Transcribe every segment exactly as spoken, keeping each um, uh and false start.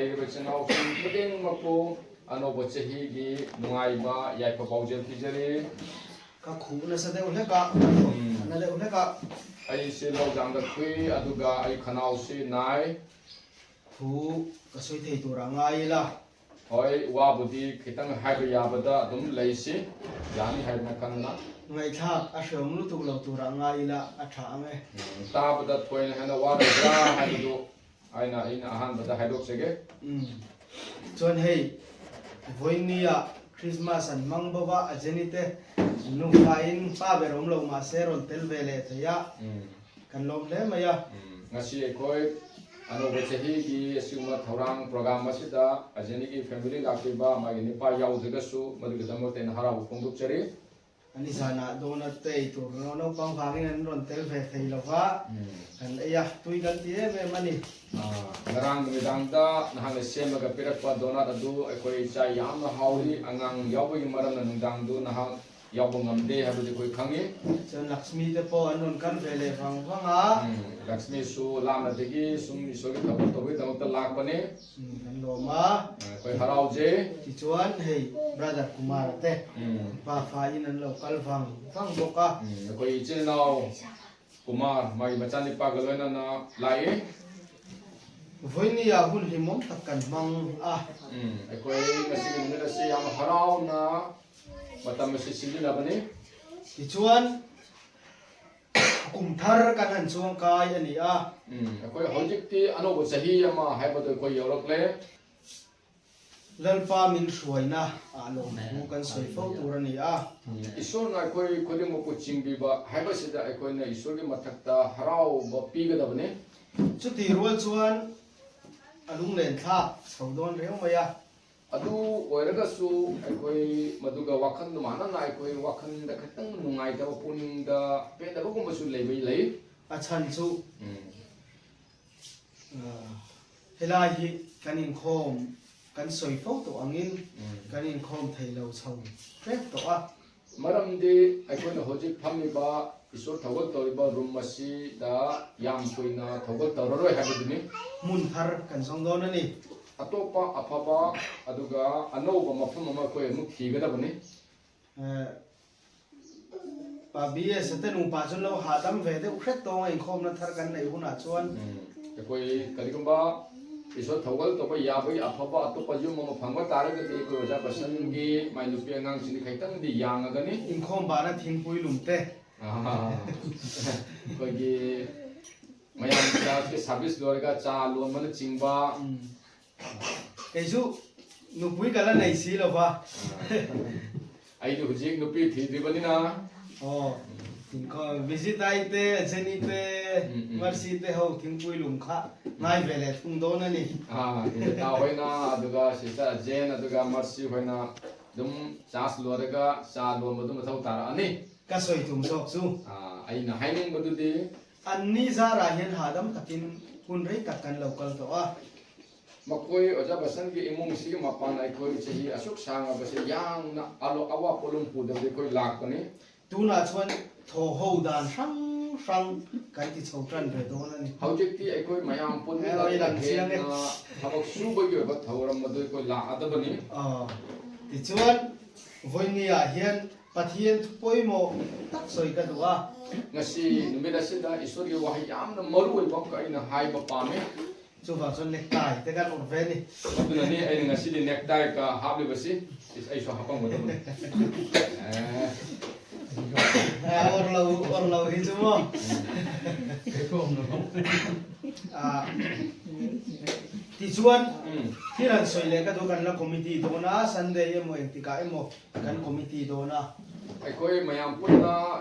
ꯂꯩꯔꯤꯕ ꯏꯆꯤꯟ ꯏꯅꯥꯎꯁꯤꯡ ꯈꯨꯗꯤꯡꯃꯛꯄꯨ ꯑꯅꯧꯕ ꯆꯍꯤꯒꯤ ꯅꯨꯡꯉꯥꯏꯕ ꯌꯥꯏꯐ ꯄꯥꯎꯖꯦꯜ ꯄꯤꯖꯔꯤ꯫ Ka khuh nasa deuh hlek a, ka khuh na deuh hlek a. ꯑꯩꯁꯦ ꯂꯧꯗꯥꯡꯗ ꯈꯨꯏ, ꯑꯗꯨꯒ ꯑꯩ ꯈꯅꯥꯎꯁꯤ ꯅꯥꯏ꯫ Thu ka sawi thei tur a ngai ila. ꯍꯣꯏ, ꯋꯥꯕꯨꯗꯤ ꯈꯤꯇꯪ ꯍꯥꯏꯕ ꯌꯥꯕꯗ ꯑꯗꯨꯝ ꯂꯩꯁꯤ, ꯌꯥꯅꯤ ꯍꯥꯏꯗꯅ ꯈꯟꯗꯨꯅ꯫ Ngaihthlak a hreawm lutuk lo tur a ngai ila, a ṭha ang e. ꯎꯝ, ꯇꯥꯕꯗ ꯊꯣꯏꯅ ꯍꯦꯟꯅ ꯋꯥꯔꯣꯏꯗ꯭ꯔꯥ ꯍꯥꯏꯕꯗꯨ ꯑꯩꯅ, ꯑꯩꯅ ꯑꯍꯥꯟꯕꯗ ꯍꯥꯏꯗꯣꯛꯆꯒꯦ꯫ Chuan hei, vawinia Krismas an hmang bova a Jenny te, nufa in pa ber awm lo mah se rawn tel ve leh thei a, um, kan lawm hle mai a. ꯎꯝ, ꯉꯁꯤ ꯑꯩꯈꯣꯏ ꯑꯅꯧꯕ ꯆꯍꯤꯒꯤ ꯑꯁꯤꯒꯨꯝꯕ ꯊꯧꯔꯥꯡ program ꯑꯁꯤꯗ ꯑꯖꯅꯤꯒꯤ family ꯂꯥꯛꯄꯤꯕ, ꯃꯥꯒꯤ ꯅꯨꯄꯥ ꯌꯥꯎꯗ꯭ꯔꯒꯁꯨ ꯃꯗꯨꯒꯤꯗꯃꯛꯇ ꯑꯩꯅ ꯍꯔꯥꯎꯕ ꯐꯣꯡꯗꯣꯛꯆꯔꯤ꯫ Ani zana donut te ei tur naupang vangin an rawn tel ve thei lo va. Um. Kan ei a, tui kan ti em em a ni. ꯑꯥ, ꯉꯔꯥꯡ ꯅꯨꯃꯤꯗꯥꯡꯗ ꯅꯍꯥꯛꯅ ꯁꯦꯝꯃꯒ ꯄꯤꯔꯛꯄ donut ꯑꯗꯨ ꯑꯩꯈꯣꯏ ꯆꯥꯏ, ꯌꯥꯝꯅ ꯍꯥꯎꯔꯤ꯫ ꯑꯉꯥꯡ ꯌꯥꯎꯕꯒꯤ ꯃꯔꯝꯅ ꯅꯨꯡꯗꯥꯡꯗꯨ ꯅꯍꯥꯛ ꯌꯥꯎꯕ ꯉꯝꯗꯦ ꯍꯥꯏꯕꯗꯤ ꯑꯩꯈꯣꯏ ꯈꯪꯉꯤ꯫ Chuan Lakshmi te pawh an rawn kal ve leh vang vang a. ꯎꯝ, ꯂꯛꯁꯃꯤꯁꯨ ꯂꯥꯞꯅꯗꯒꯤ ꯁꯨꯝ ꯏꯁꯣꯔꯒꯤ ꯊꯕꯛ ꯇꯧꯕꯒꯤꯗꯃꯛꯇ ꯂꯥꯛꯄꯅꯤ꯫ ꯎꯝ, kan lawm a. ꯑꯩꯈꯣꯏ ꯍꯔꯥꯎꯖꯩ꯫ Tichuan hei brother Kumar te, um, pa fa in an lo kal vang vang bawk a. ꯎꯝ, ꯑꯩꯈꯣꯏ ꯏꯆꯤꯟ ꯏꯅꯥꯎ ꯀꯨꯃꯥꯔ, ꯃꯥꯒꯤ ꯃꯆꯥꯅꯤꯄꯥꯒ ꯂꯣꯏꯅꯅ ꯂꯥꯛꯏ꯫ Vawinia hun hlimawm tak kan hmang a. ꯎꯝ, ꯑꯩꯈꯣꯏ ꯉꯁꯤꯒꯤ ꯅꯨꯃꯤꯠ ꯑꯁꯤ ꯌꯥꯝ ꯍꯔꯥꯎꯅ ꯃꯇꯝ ꯑꯁꯤ ꯁꯤꯖꯤꯟꯅꯕꯅꯤ꯫ Tichuan, kum thar kan han chuang kai a ni a. ꯎꯝ, ꯑꯩꯈꯣꯏ ꯍꯧꯖꯤꯛꯇꯤ ꯑꯅꯧꯕ ꯆꯍꯤ ꯑꯃ ꯍꯥꯏꯕꯗꯨ ꯑꯩꯈꯣꯏ ꯌꯧꯔꯛꯂꯦ꯫ Lalpa min hruaina a lawm thu kan sawi fo tur a ni a. ꯎꯝ, ꯏꯁꯣꯔꯅ ꯑꯩꯈꯣꯏ ꯈꯨꯗꯤꯡꯃꯛꯄꯨ ꯆꯤꯡꯕꯤꯕ ꯍꯥꯏꯕꯁꯤꯗ ꯑꯩꯈꯣꯏꯅ ꯏꯁꯣꯔꯒꯤ ꯃꯊꯛꯇ ꯍꯔꯥꯎꯕ ꯄꯤꯒꯗꯕꯅꯤ꯫ Chuti rual chuan a lunglen thlak chho dawn reng mai a. ꯑꯗꯨ ꯑꯣꯏꯔꯒꯁꯨ ꯑꯩꯈꯣꯏ ꯃꯗꯨꯒ ꯋꯥꯈꯜ ꯃꯥꯟꯅꯅ ꯑꯩꯈꯣꯏ ꯋꯥꯈꯜꯗ ꯈꯤꯇꯪ ꯅꯨꯡꯉꯥꯏꯇꯕ, ꯄꯨꯛꯅꯤꯡꯗ ꯄꯦꯟꯗꯕꯒꯨꯝꯕꯁꯨ ꯂꯩꯕ ꯂꯩ꯫ A chhan chu, um, ah, helai hi kan inkhawm, kan sawi fo tawh angin, um, kan inkhawm thei lo chho hrep tawh a. ꯃꯔꯝꯗꯤ ꯑꯩꯈꯣꯏꯅ ꯍꯧꯖꯤꯛ ꯐꯝꯃꯤꯕ ꯏꯁꯣꯔ ꯊꯧꯒꯜ ꯇꯧꯔꯤꯕ room ꯑꯁꯤꯗ ꯌꯥꯝ ꯀꯨꯏꯅ ꯊꯧꯒꯜ ꯇꯧꯔꯔꯣꯏ ꯍꯥꯏꯕꯗꯨꯅꯤ꯫ Hmun thar kan zawng dawn a ni. ꯑꯇꯣꯞꯄ ꯑꯐꯕ ꯑꯗꯨꯒ ꯑꯅꯧꯕ ꯃꯐꯝ ꯑꯃ ꯑꯩꯈꯣꯏ ꯑꯃꯨꯛ ꯊꯤꯒꯗꯕꯅꯤ꯫ ꯑ, ꯄꯥꯕꯤ ꯑꯁꯤꯗ ꯅꯨꯡꯄꯥꯁꯨ ꯂꯧ ꯍꯥꯗꯝ ꯐꯦꯗ ꯎꯈ꯭ꯔꯦꯠ ꯇꯣꯡ ꯏꯪꯈꯣꯝꯅ ꯊꯔꯀꯟꯅ ꯏꯍꯨꯅ ꯆꯣꯟ꯫ ꯎꯝ, ꯑꯩꯈꯣꯏ ꯀꯔꯤꯒꯨꯝꯕ ꯏꯁꯣꯔ ꯊꯧꯒꯜ ꯇꯧꯕ ꯌꯥꯕꯒꯤ ꯑꯐꯕ ꯑꯇꯣꯞꯄ ꯌꯨꯝ ꯑꯃ ꯐꯪꯕ ꯇꯥꯔꯒꯗꯤ ꯑꯩꯈꯣꯏ ꯑꯣꯖꯥ ꯕꯁꯟꯒꯤ ꯃꯥꯏ ꯅꯨꯄꯤ ꯑꯉꯥꯡꯁꯤꯡꯗꯤ ꯈꯤꯇꯪꯗꯤ ꯌꯥꯡꯉꯒꯅꯤ꯫ ꯏꯪꯈꯣꯝꯕꯥꯅ ꯊꯤꯡ ꯄꯨꯏ ꯂꯨꯝꯇꯦ꯫ ꯑꯥ, ꯑꯩꯈꯣꯏꯒꯤ ꯃꯌꯥꯝ ꯆꯥꯔꯖꯀꯤ ꯁꯥꯔꯚꯤꯁ ꯂꯣꯏꯔꯒ ꯆꯥ ꯂꯣꯟꯕꯅꯆꯤꯡꯕ꯫ ꯎꯝ꯫ ꯀꯩꯁꯨ ꯅꯨꯄꯨꯏ ꯀꯂ ꯅꯩꯁꯤ ꯂꯣꯕ꯫ ꯑꯩꯗꯤ ꯍꯧꯖꯤꯛ ꯅꯨꯄꯤ ꯊꯤꯗ꯭ꯔꯤꯕꯅꯤꯅ꯫ ꯑꯣ, ꯕꯤꯖꯤ ꯇꯥꯏꯇꯦ, ꯖꯦꯅꯤꯇꯦ, ꯎꯝ, ꯎꯝ꯫ ꯃꯔꯁꯤꯇꯦ ꯍꯧ ꯊꯤꯡꯄꯨꯏ ꯂꯨꯝꯈꯥ ꯉꯥꯏ ꯕꯦꯂꯦ ꯊꯨꯡꯗꯧꯅꯅꯤ꯫ ꯑꯥ, ꯏꯟꯗꯤꯇꯥ ꯍꯣꯏꯅ, ꯑꯗꯨꯒ ꯁꯤꯁꯇꯔ ꯖꯦꯟ, ꯑꯗꯨꯒ ꯃꯔꯁꯤ ꯍꯣꯏꯅ ꯑꯗꯨꯝ ꯆꯥꯔꯖ ꯂꯣꯏꯔꯒ ꯆꯥ ꯂꯣꯟꯕꯗꯨ ꯃꯊꯧ ꯇꯥꯔꯛꯑꯅꯤ꯫ ꯀꯁꯣꯏ ꯊꯨꯝ ꯁꯣꯛꯁꯨ꯫ ꯑꯥ, ꯑꯩꯅ ꯍꯥꯏꯅꯤꯡꯕꯗꯨꯗꯤ ꯑꯅꯤ ꯖꯥꯔꯥ ꯍꯦꯟ ꯍꯥꯗꯝ ꯀꯥꯇꯤꯟ ꯍꯨꯟꯔꯩ ꯀꯥꯀꯟ ꯂꯧꯀꯜ ꯇꯧꯑ꯫ ꯃꯈꯣꯏ ꯑꯣꯖꯥ ꯕꯁꯟꯒꯤ ꯏꯃꯨꯡꯁꯤꯒꯤ ꯃꯄꯥꯟ ꯑꯩꯈꯣꯏ ꯆꯍꯤ ꯑꯁꯨꯛ ꯁꯥꯡꯉꯕꯁꯦ ꯌꯥꯝꯅ ꯑꯂꯣ-, ꯑꯋꯥ ꯄꯣꯠꯂꯨꯝ ꯄꯨꯗꯕꯗ ꯑꯩꯈꯣꯏ ꯂꯥꯛꯄꯅꯤ꯫ ꯇꯨꯅ ꯁꯣꯟ ꯊꯣꯍꯧꯗꯥꯟ ꯁꯪ ꯁꯪ ꯀꯟꯇꯤ ꯁꯧꯇ꯭ꯔꯟ ꯐꯦꯗꯣꯅꯅꯤ꯫ ꯍꯧꯖꯤꯛꯇꯤ ꯑꯩꯈꯣꯏ ꯃꯌꯥꯝ ꯄꯨꯟꯅ ꯑꯦ, ꯍꯣꯏ, ꯂꯝ ꯁꯤꯌꯥꯡꯉꯦ꯫ ꯍꯦꯟꯅ ꯊꯕꯛ ꯁꯨꯕꯒꯤ ꯑꯣꯏꯕ ꯊꯧꯔꯝ ꯑꯗꯨ ꯑꯩꯈꯣꯏ ꯂꯥꯛꯑꯗꯕꯅꯤ꯫ ꯑꯥ, ꯇꯤꯆꯨꯋꯥꯟ, ꯚꯣꯏꯅꯤꯌꯥ ꯍꯦꯟ ꯄꯥꯊꯤꯌꯦꯟ ꯊꯨꯄꯣꯏꯃꯣ ꯇꯛꯁꯣꯏ ꯀꯗꯨꯒ꯫ ꯉꯁꯤ ꯅꯨꯃꯤꯠ ꯑꯁꯤꯗ ꯏꯁꯣꯔꯒꯤ ꯋꯥꯍꯩ ꯌꯥꯝꯅ ꯃꯔꯨ ꯑꯣꯏꯕ ꯑꯃꯈꯛ ꯑꯩꯅ ꯍꯥꯏꯕ ꯄꯥꯝꯃꯤ꯫ ꯆꯨꯕ ꯆꯨ ꯅꯦꯛꯇꯥꯏ ꯇꯦꯒꯥ ꯂꯣꯛꯐꯦꯅꯤ꯫ ꯑꯗꯨꯅꯅꯤ ꯑꯩꯅ ꯉꯁꯤꯗꯤ ꯅꯦꯛꯇꯥꯏꯒ ꯍꯥꯞꯂꯤꯕꯁꯤ꯫ ꯏꯁ, ꯑꯩꯁꯨ ꯍꯥꯞꯄꯝꯒꯗꯕꯅꯤ꯫ ꯑꯦ꯫ ꯑꯦ, ꯑꯣꯔꯂꯧ, ꯑꯣꯔꯂꯧ ꯍꯤ ꯆꯨꯃꯣ꯫ ꯑꯥ, ꯇꯤꯆꯨꯋꯥꯟ, ꯎꯝ꯫ ꯊꯤꯔꯟ ꯁꯣꯏꯂꯦ ꯀꯗꯨ ꯀꯟꯅ ꯀꯣꯃꯤꯇꯤ ꯗꯣꯅ ꯁꯟꯗꯦ ꯑꯦꯃꯣ ꯑꯦꯛꯇꯤꯀꯥ ꯑꯦꯃꯣ꯫ ꯀꯟ ꯀꯣꯃꯤꯇꯤꯗꯣꯅ꯫ ꯑꯩꯈꯣꯏ ꯃꯌꯥꯝ ꯄꯨꯟꯅ,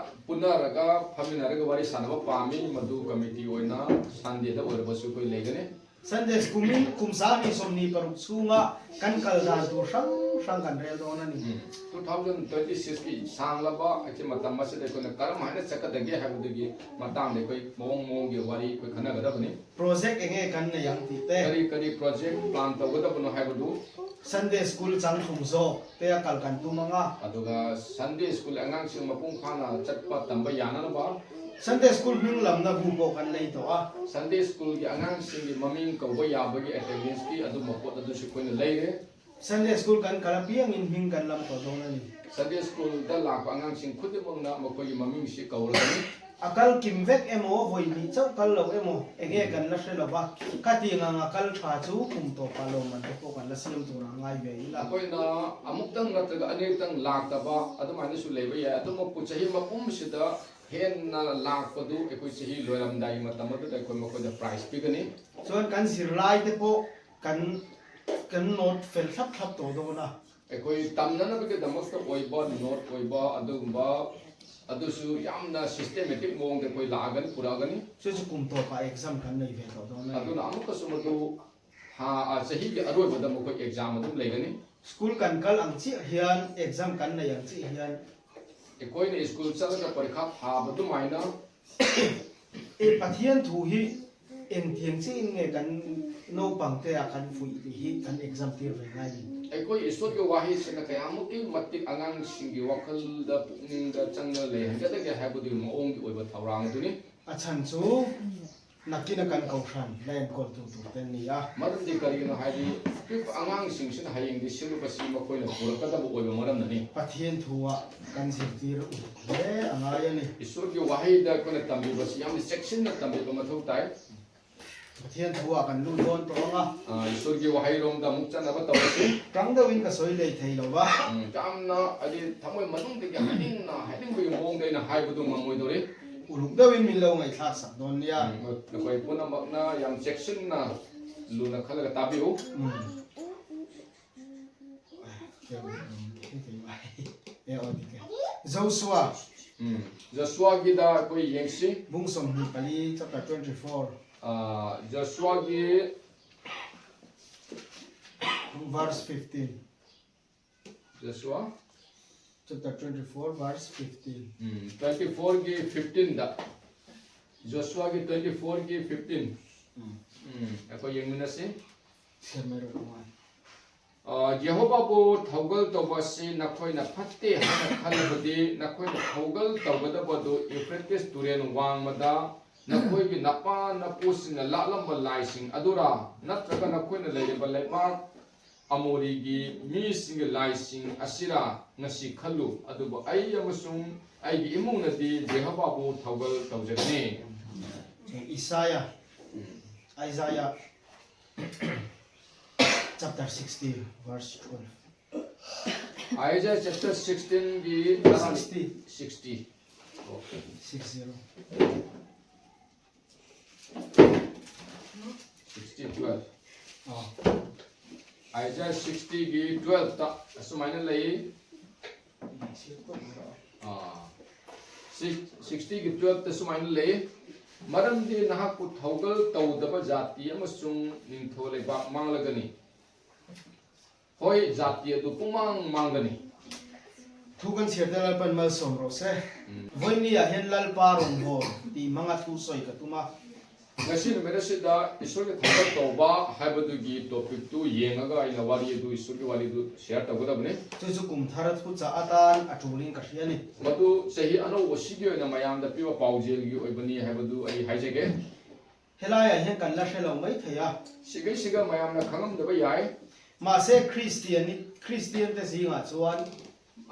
ꯄꯨꯟꯅꯔꯒ, ꯐꯝꯃꯤꯟꯅꯔꯒ ꯋꯥꯔꯤ ꯁꯥꯟꯅꯕ ꯄꯥꯝꯃꯤ꯫ ꯃꯗꯨ ꯀꯃꯤꯇꯤ ꯑꯣꯏꯅ ꯁꯟꯗꯦꯗ ꯑꯣꯏꯔꯕꯁꯨ ꯑꯩꯈꯣꯏ ꯂꯩꯒꯅꯤ꯫ ꯁꯟꯗꯦ ꯁ꯭ꯀꯨꯜ ꯀꯨꯝꯁꯥ ꯑꯅꯤ ꯁꯣꯝꯅꯤ ꯄꯔꯨꯛ ꯁꯨꯉꯥ ꯀꯟ ꯀꯜꯗꯥꯟ ꯇꯨ ꯁꯪ ꯁꯪ ꯀꯟ ꯔꯦꯜꯗꯣꯅꯅꯤ꯫ ꯎꯝ꯫ Two thousand twenty six ꯀꯤ ꯁꯥꯡꯂꯕ ꯑꯩꯈꯣꯏ ꯃꯇꯝ ꯑꯁꯤꯗ ꯑꯩꯈꯣꯏꯅ ꯀꯔꯝ ꯍꯥꯏꯅ ꯆꯠꯀꯗꯒꯦ ꯍꯥꯏꯕꯗꯨꯒꯤ ꯃꯇꯥꯡꯗ ꯑꯩꯈꯣꯏ ꯃꯑꯣꯡ ꯃꯑꯣꯡꯒꯤ ꯋꯥꯔꯤ ꯑꯩꯈꯣꯏ ꯈꯟꯅꯒꯗꯕꯅꯤ꯫ ꯄ꯭ꯔꯣꯖꯦꯛ ꯑꯦꯡꯒꯦ ꯀꯟꯅ ꯌꯥꯡ ꯇꯤꯇꯦ꯫ ꯀꯔꯤ ꯀꯔꯤ ꯄ꯭ꯔꯣꯖꯦꯛ ꯄ꯭ꯂꯥꯟ ꯇꯧꯒꯗꯕꯅꯣ ꯍꯥꯏꯕꯗꯨ꯫ ꯁꯟꯗꯦ ꯁ꯭ꯀꯨꯜ ꯆꯥꯡ ꯊꯨꯝꯖꯣ ꯇꯦ ꯀꯜꯀꯟ ꯇꯨ ꯃꯉꯥ꯫ ꯑꯗꯨꯒ ꯁꯟꯗꯦ ꯁ꯭ꯀꯨꯜ ꯑꯉꯥꯡꯁꯤꯡ ꯃꯄꯨꯡ ꯐꯥꯅ ꯆꯠꯄ ꯇꯝꯕ ꯌꯥꯅꯅꯕ꯫ Sunday school ꯃꯤꯡ ꯂꯝꯅ ꯕꯨ ꯀꯣꯛ ꯀꯟ ꯂꯩ ꯇꯣ ꯑ꯫ Sunday school ꯒꯤ ꯑꯉꯥꯡꯁꯤꯡꯒꯤ ꯃꯃꯤꯡ ꯀꯧꯕ ꯌꯥꯕꯒꯤ attendance ꯀꯤ ꯑꯗꯨꯝꯕ ꯄꯣꯠ ꯑꯗꯨꯁꯨ ꯑꯩꯈꯣꯏꯅ ꯂꯩꯔꯦ꯫ Sunday school ꯀꯟ ꯀꯂꯝ ꯄꯤꯌꯥꯡ ꯏꯟ ꯃꯤꯡ ꯀꯟ ꯂꯝ ꯇꯣ ꯗꯣꯅꯅꯤ꯫ Sunday school ꯗ ꯂꯥꯛꯄ ꯑꯉꯥꯡꯁꯤꯡ ꯈꯨꯗꯤꯡꯃꯛꯅ ꯃꯈꯣꯏꯒꯤ ꯃꯃꯤꯡꯁꯤ ꯀꯧꯔꯒꯅꯤ꯫ ꯑꯀꯜ ꯀꯤꯝꯕꯦꯛ ꯑꯦꯃꯣ ꯍꯣꯏ ꯃꯤ ꯆꯧ ꯀꯜ ꯂꯧ ꯑꯦꯃꯣ ꯑꯦꯒꯦ ꯀꯟ ꯂꯁꯦ ꯂꯕ ꯀꯥꯇꯤ ꯉꯥꯡ ꯑꯀꯜ ꯊ꯭ꯔꯥꯁꯨ ꯀꯨꯝ ꯇꯣ ꯄꯥꯂꯣ ꯃꯟ ꯇꯣ ꯀꯣ ꯀꯟ ꯂꯁꯤ ꯑꯃ ꯇꯣ ꯉꯥꯏ ꯕꯦ ꯏꯂ꯫ ꯑꯩꯈꯣꯏꯅ ꯑꯃꯨꯛꯇꯪ ꯅꯠꯇ꯭ꯔꯒ ꯑꯅꯤꯔꯛꯇꯪ ꯂꯥꯛꯇꯕ ꯑꯗꯨꯃꯥꯏꯅꯁꯨ ꯂꯩꯕ ꯌꯥꯏ꯫ ꯑꯗꯨꯃꯛꯄꯨ ꯆꯍꯤ ꯃꯄꯨꯝꯁꯤꯗ ꯍꯦꯟꯅ ꯂꯥꯛꯄꯗꯨ ꯑꯩꯈꯣꯏ ꯆꯍꯤ ꯂꯣꯏꯔꯝꯗꯥꯏꯒꯤ ꯃꯇꯝ ꯑꯗꯨꯗ ꯑꯩꯈꯣꯏ ꯃꯈꯣꯏꯗ prize ꯄꯤꯒꯅꯤ꯫ ꯁꯣꯟ ꯀꯟ ꯁꯤꯔꯂꯥꯏ ꯇꯦ ꯄꯣ ꯀꯟ ꯀꯟ ꯅꯣꯠ ꯐꯦꯜ ꯊꯞ ꯊꯞ ꯇꯧꯗꯧꯕꯅ꯫ ꯑꯩꯈꯣꯏ ꯇꯝꯅꯅꯕꯒꯤꯗꯃꯛꯇ ꯑꯣꯏꯕ ꯅꯣꯠ ꯑꯣꯏꯕ ꯑꯗꯨꯒꯨꯝꯕ ꯑꯗꯨꯁꯨ ꯌꯥꯝꯅ systematic ꯃꯑꯣꯡꯗ ꯑꯩꯈꯣꯏ ꯂꯥꯛꯑꯒꯅꯤ, ꯄꯨꯔꯛꯑꯒꯅꯤ꯫ ꯁꯤꯁꯨ ꯀꯨꯝꯊꯣꯛꯄ exam ꯀꯟꯅ ꯏꯚꯦꯟ ꯇꯧꯗꯧꯅ꯫ ꯑꯗꯨꯅ ꯑꯃꯨꯛꯀꯁꯨ ꯃꯗꯨ ꯊꯥ, ꯑ, ꯆꯍꯤꯒꯤ ꯑꯔꯣꯏꯕꯗ ꯃꯈꯣꯏ exam ꯑꯗꯨꯝ ꯂꯩꯒꯅꯤ꯫ School ꯀꯟ ꯀꯜ ꯑꯪꯆꯤ ꯍꯤꯌꯥꯟ, exam ꯀꯟꯅ ꯌꯥꯡꯆꯤ ꯍꯤꯌꯥꯟ꯫ ꯑꯩꯈꯣꯏꯅ school ꯆꯠꯂꯒ ꯄꯔꯤꯈꯥ ꯊꯥꯕ ꯑꯗꯨꯃꯥꯏꯅ ꯑꯦ ꯄꯊꯤꯌꯥꯟ ꯊꯨ ꯍꯤ ꯑꯦꯡ ꯇꯤꯌꯥꯡ ꯆꯤ ꯏꯟꯅꯦ ꯀꯟ ꯅꯧ ꯄꯪꯇꯦ ꯀꯟ ꯐꯨꯏ ꯍꯤ ꯀꯟ exam ꯇꯤꯔ ꯔꯦ ꯉꯥꯏ꯫ ꯑꯩꯈꯣꯏ ꯏꯁꯣꯔꯒꯤ ꯋꯥꯍꯩꯁꯤꯅ ꯀꯌꯥꯃꯨꯛꯀꯤ ꯃꯇꯤꯛ ꯑꯉꯥꯡꯁꯤꯡꯒꯤ ꯋꯥꯈꯜꯗ, ꯄꯨꯛꯅꯤꯡꯗ ꯆꯪꯅ ꯂꯩꯍꯟꯒꯗꯒꯦ ꯍꯥꯏꯕꯗꯨꯒꯤ ꯃꯑꯣꯡꯒꯤ ꯑꯣꯏꯕ ꯊꯧꯔꯥꯡ ꯑꯗꯨꯅꯤ꯫ ꯑꯆꯟꯁꯨ ꯅꯛꯀꯤꯅ ꯀꯟ ꯀꯧꯁ꯭ꯔꯥꯟ line call two two ten ꯅꯤ ꯌꯥ꯫ ꯃꯔꯝꯗꯤ ꯀꯔꯤꯒꯤꯅꯣ ꯍꯥꯏꯗꯤ, ꯑꯄꯤꯛꯄ ꯑꯉꯥꯡꯁꯤꯡꯁꯤꯅ ꯍꯌꯦꯡꯗꯤ ꯁꯤꯜꯂꯨꯕꯁꯤ ꯃꯈꯣꯏꯅ ꯄꯨꯔꯛꯀꯗꯕ ꯑꯣꯏꯕ ꯃꯔꯝꯅꯅꯤ꯫ ꯄꯊꯤꯌꯥꯟ ꯊꯨꯋꯥ ꯀꯟ ꯁꯤꯜꯇꯤꯔ ꯎꯔꯦ ꯑꯉꯥꯏ ꯑꯅꯤ꯫ ꯏꯁꯣꯔꯒꯤ ꯋꯥꯍꯩꯗ ꯑꯩꯈꯣꯏꯅ ꯇꯝꯕꯤꯕꯁꯤ ꯌꯥꯝꯅ ꯆꯦꯛꯁꯤꯟꯅ ꯇꯝꯕꯤꯕ ꯃꯊꯧ ꯇꯥꯏ꯫ ꯄꯊꯤꯌꯥꯟ ꯊꯨꯋꯥ ꯀꯟ ꯂꯨ ꯗꯣꯟ ꯇꯣ ꯑꯉꯥ꯫ ꯑ, ꯏꯁꯣꯔꯒꯤ ꯋꯥꯍꯩꯔꯣꯝꯗ ꯑꯃꯨꯛ ꯆꯠꯅꯕ ꯇꯧꯔꯁꯤ꯫ ꯀꯪꯗ ꯋꯤꯟ ꯀ ꯁꯣꯏ ꯂꯩ ꯊꯩ ꯂꯧꯕ꯫ ꯎꯝ, ꯌꯥꯝꯅ ꯍꯥꯏꯗꯤ ꯊꯃꯣꯏ ꯃꯅꯨꯡꯗꯒꯤ ꯍꯥꯏꯅꯤꯡꯅ, ꯍꯥꯏꯅꯤꯡꯕꯒꯤ ꯃꯑꯣꯡꯗ ꯑꯩꯅ ꯍꯥꯏꯕꯗꯨ ꯉꯝꯃꯣꯏꯗꯧꯔꯤ꯫ ꯎꯔꯨꯛꯗ ꯋꯤꯟ ꯃꯤꯜꯂꯧ ꯉꯩ ꯊꯥꯛ ꯁꯛ ꯗꯣꯟ ꯌꯥ꯫ ꯎꯝ, ꯑꯩꯈꯣꯏ ꯄꯨꯝꯅꯃꯛꯅ ꯌꯥꯝ ꯆꯦꯛꯁꯤꯟꯅ ꯂꯨꯅ ꯈꯜꯂꯒ ꯇꯥꯕꯤꯌꯨ꯫ ꯎꯝ꯫ ꯖꯣꯁꯨꯋꯥ꯫ ꯎꯝ, ꯖꯣꯁꯨꯋꯥꯒꯤꯗ ꯑꯩꯈꯣꯏ ꯌꯦꯡꯁꯤ꯫ ꯕꯨꯡ ꯁꯣꯝ ꯍꯤ ꯄꯂꯤ chapter twenty four꯫ ꯑ, ꯖꯣꯁꯨꯋꯥꯒꯤ verse fifteen꯫ ꯖꯣꯁꯨꯋꯥ꯫ Chapter twenty four, verse fifteen꯫ ꯎꯝ, twenty four ꯒꯤ fifteen ꯗ꯫ ꯖꯣꯁꯨꯋꯥꯒꯤ twenty four ꯒꯤ fifteen꯫ ꯎꯝ꯫ ꯎꯝ, ꯑꯩꯈꯣꯏ ꯌꯦꯡꯃꯤꯟꯅꯁꯤ꯫ ꯁꯦꯝꯃꯦꯔꯣ ꯇꯣꯉꯥꯟ꯫ ꯑ, ꯌꯦꯍꯣꯋꯥꯕꯨ ꯊꯧꯒꯜ ꯇꯧꯕ ꯑꯁꯤ ꯅꯈꯣꯏꯅ ꯐꯠꯇꯦ ꯍꯥꯏꯅ ꯈꯜꯂꯕꯗꯤ, ꯅꯈꯣꯏꯅ ꯊꯧꯒꯜ ꯇꯧꯒꯗꯕꯗꯨ ꯌꯨꯐ꯭ꯔꯦꯇꯤꯁ ꯇꯨꯔꯦꯜ ꯋꯥꯡꯃꯗ ꯅꯈꯣꯏꯒꯤ ꯅꯄꯥ ꯅꯄꯨꯁꯤꯡꯅ ꯂꯥꯠꯂꯝꯕ ꯂꯥꯏꯁꯤꯡ ꯑꯗꯨꯔꯥ, ꯅꯠꯇ꯭ꯔꯒ ꯅꯈꯣꯏꯅ ꯂꯩꯔꯤꯕ ꯂꯩꯕꯥꯛ ꯑꯃꯣꯔꯤꯒꯤ ꯃꯤꯁꯤꯡꯒꯤ ꯂꯥꯏꯁꯤꯡ ꯑꯁꯤꯔꯥ? ꯉꯁꯤ ꯈꯜꯂꯨ, ꯑꯗꯨꯕꯨ ꯑꯩ ꯑꯃꯁꯨꯡ ꯑꯩꯒꯤ ꯏꯃꯨꯡꯅꯗꯤ ꯌꯦꯍꯣꯋꯥꯕꯨ ꯊꯧꯒꯜ ꯇꯧꯖꯒꯅꯤ꯫ Isaiah, Isaiah chapter sixty, verse twelve. Isaiah chapter sixteen ꯒꯤ Sixty. Sixty. Okay. Six zero. Sixty twelve. ꯑꯥ. Isaiah sixty ꯒꯤ twelve ꯇ ꯑꯁꯨꯃꯥꯏꯅ ꯂꯩ꯫ ꯑꯥ, sixty ꯒꯤ twelve ꯇ ꯁꯨꯃꯥꯏꯅ ꯂꯩ, "ꯃꯔꯝꯗꯤ ꯅꯍꯥꯛꯄꯨ ꯊꯧꯒꯜ ꯇꯧꯗꯕ ꯖꯥꯇꯤ ꯑꯃꯁꯨꯡ ꯅꯤꯡꯊꯧ ꯂꯩꯕꯥꯛ ꯃꯥꯡꯂꯒꯅꯤ, ꯍꯣꯏ, ꯖꯥꯇꯤ ꯑꯗꯨ ꯄꯨꯡꯃꯥꯡ ꯃꯥꯡꯒꯅꯤ꯫" Thukan serte lalpan malsom rose. ꯎꯝ꯫ Voinia hen lalpa ron ho ti manga thu soi katuma. ꯉꯁꯤ ꯅꯨꯃꯤꯠ ꯑꯁꯤꯗ ꯏꯁꯣꯔꯒꯤ ꯊꯧꯒꯜ ꯇꯧꯕ ꯍꯥꯏꯕꯗꯨꯒꯤ ꯇꯣꯄꯤꯛꯇꯨ ꯌꯦꯡꯉꯒ ꯑꯩꯅ ꯋꯥꯔꯤ ꯑꯗꯨ, ꯏꯁꯣꯔꯒꯤ ꯋꯥꯔꯤꯗꯨ ꯁꯤꯌꯔ ꯇꯧꯒꯗꯕꯅꯤ꯫ Tuzu kum thara thu cha atan a tulin ka hiani. ꯃꯗꯨ ꯆꯍꯤ ꯑꯅꯧꯕꯁꯤꯒꯤ ꯑꯣꯏꯅ ꯃꯌꯥꯝꯗ ꯄꯤꯕ ꯄꯥꯎꯖꯦꯜꯒꯤ ꯑꯣꯏꯕꯅꯤ ꯍꯥꯏꯕꯗꯨ ꯑꯩ ꯍꯥꯏꯖꯒꯦ꯫ Helai a hen kan la hre lo mai thei a. ꯁꯤꯈꯩꯁꯤꯒ ꯃꯌꯥꯝꯅ ꯈꯪꯉꯝꯗꯕ ꯌꯥꯏ꯫ Mase Christian ni, Christian te zinga chuan.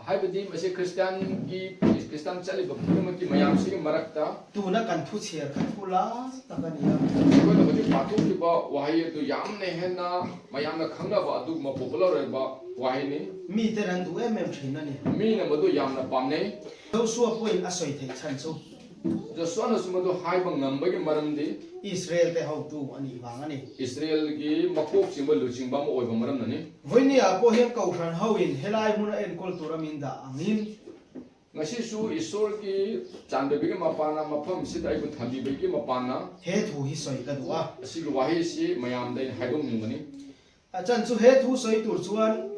ꯍꯥꯏꯕꯗꯤ ꯃꯁꯤ ꯈ꯭ꯔꯤꯁꯇꯤꯌꯥꯟꯒꯤ, ꯈ꯭ꯔꯤꯁꯇꯤꯌꯥꯟ ꯆꯠꯂꯤꯕ ꯈꯨꯗꯤꯡꯃꯛꯀꯤ mayamsigi marakta Tuna kan thu chhiar kha thu la ta ka ni a. ꯑꯩꯈꯣꯏꯅ ꯍꯧꯖꯤꯛ ꯄꯥꯊꯣꯛꯂꯤꯕ ꯋꯥꯍꯩ ꯑꯗꯨ ꯌꯥꯝꯅ ꯍꯦꯟꯅ ꯃꯌꯥꯝꯅ ꯈꯪꯅꯕ ꯑꯗꯨꯒꯨꯝꯕ popular ꯑꯣꯏꯕ ꯋꯥꯍꯩꯅꯤ꯫ Mi te ran du em em thin a ni. ꯃꯤꯅ ꯃꯗꯨ ꯌꯥꯝꯅ ꯄꯥꯝꯅꯩ꯫ Joshua puin a soi thei chan chu. ꯖꯣꯁꯨꯋꯥꯅꯁꯨ ꯃꯗꯨ ꯍꯥꯏꯕ ꯉꯝꯕꯒꯤ ꯃꯔꯝꯗꯤ Israel te ho tu a ni vang a ni. ꯏꯁꯔꯦꯜꯒꯤ ꯃꯀꯣꯛ ꯆꯤꯡꯕ ꯂꯨꯆꯤꯡꯕ ꯑꯃ ꯑꯣꯏꯕ ꯃꯔꯝꯅꯅꯤ꯫ Voinia po hian ko hran ho in helai hmuna enkol tura min da angin. ꯉꯁꯤꯁꯨ ꯏꯁꯣꯔꯒꯤ ꯆꯥꯟꯕꯤꯕꯒꯤ ꯃꯄꯥꯟꯅ ꯃꯐꯝꯁꯤꯗ ꯑꯩꯕꯨ ꯊꯝꯕꯤꯕꯒꯤ ꯃꯄꯥꯟꯅ He thu hi soi ka du a. ꯑꯁꯤꯒꯤ ꯋꯥꯍꯩꯁꯤ ꯃꯌꯥꯝꯗ ꯑꯩꯅ ꯍꯥꯏꯗꯣꯛꯅꯤꯡꯕꯅꯤ꯫ A chan chu he thu soi tur chuan.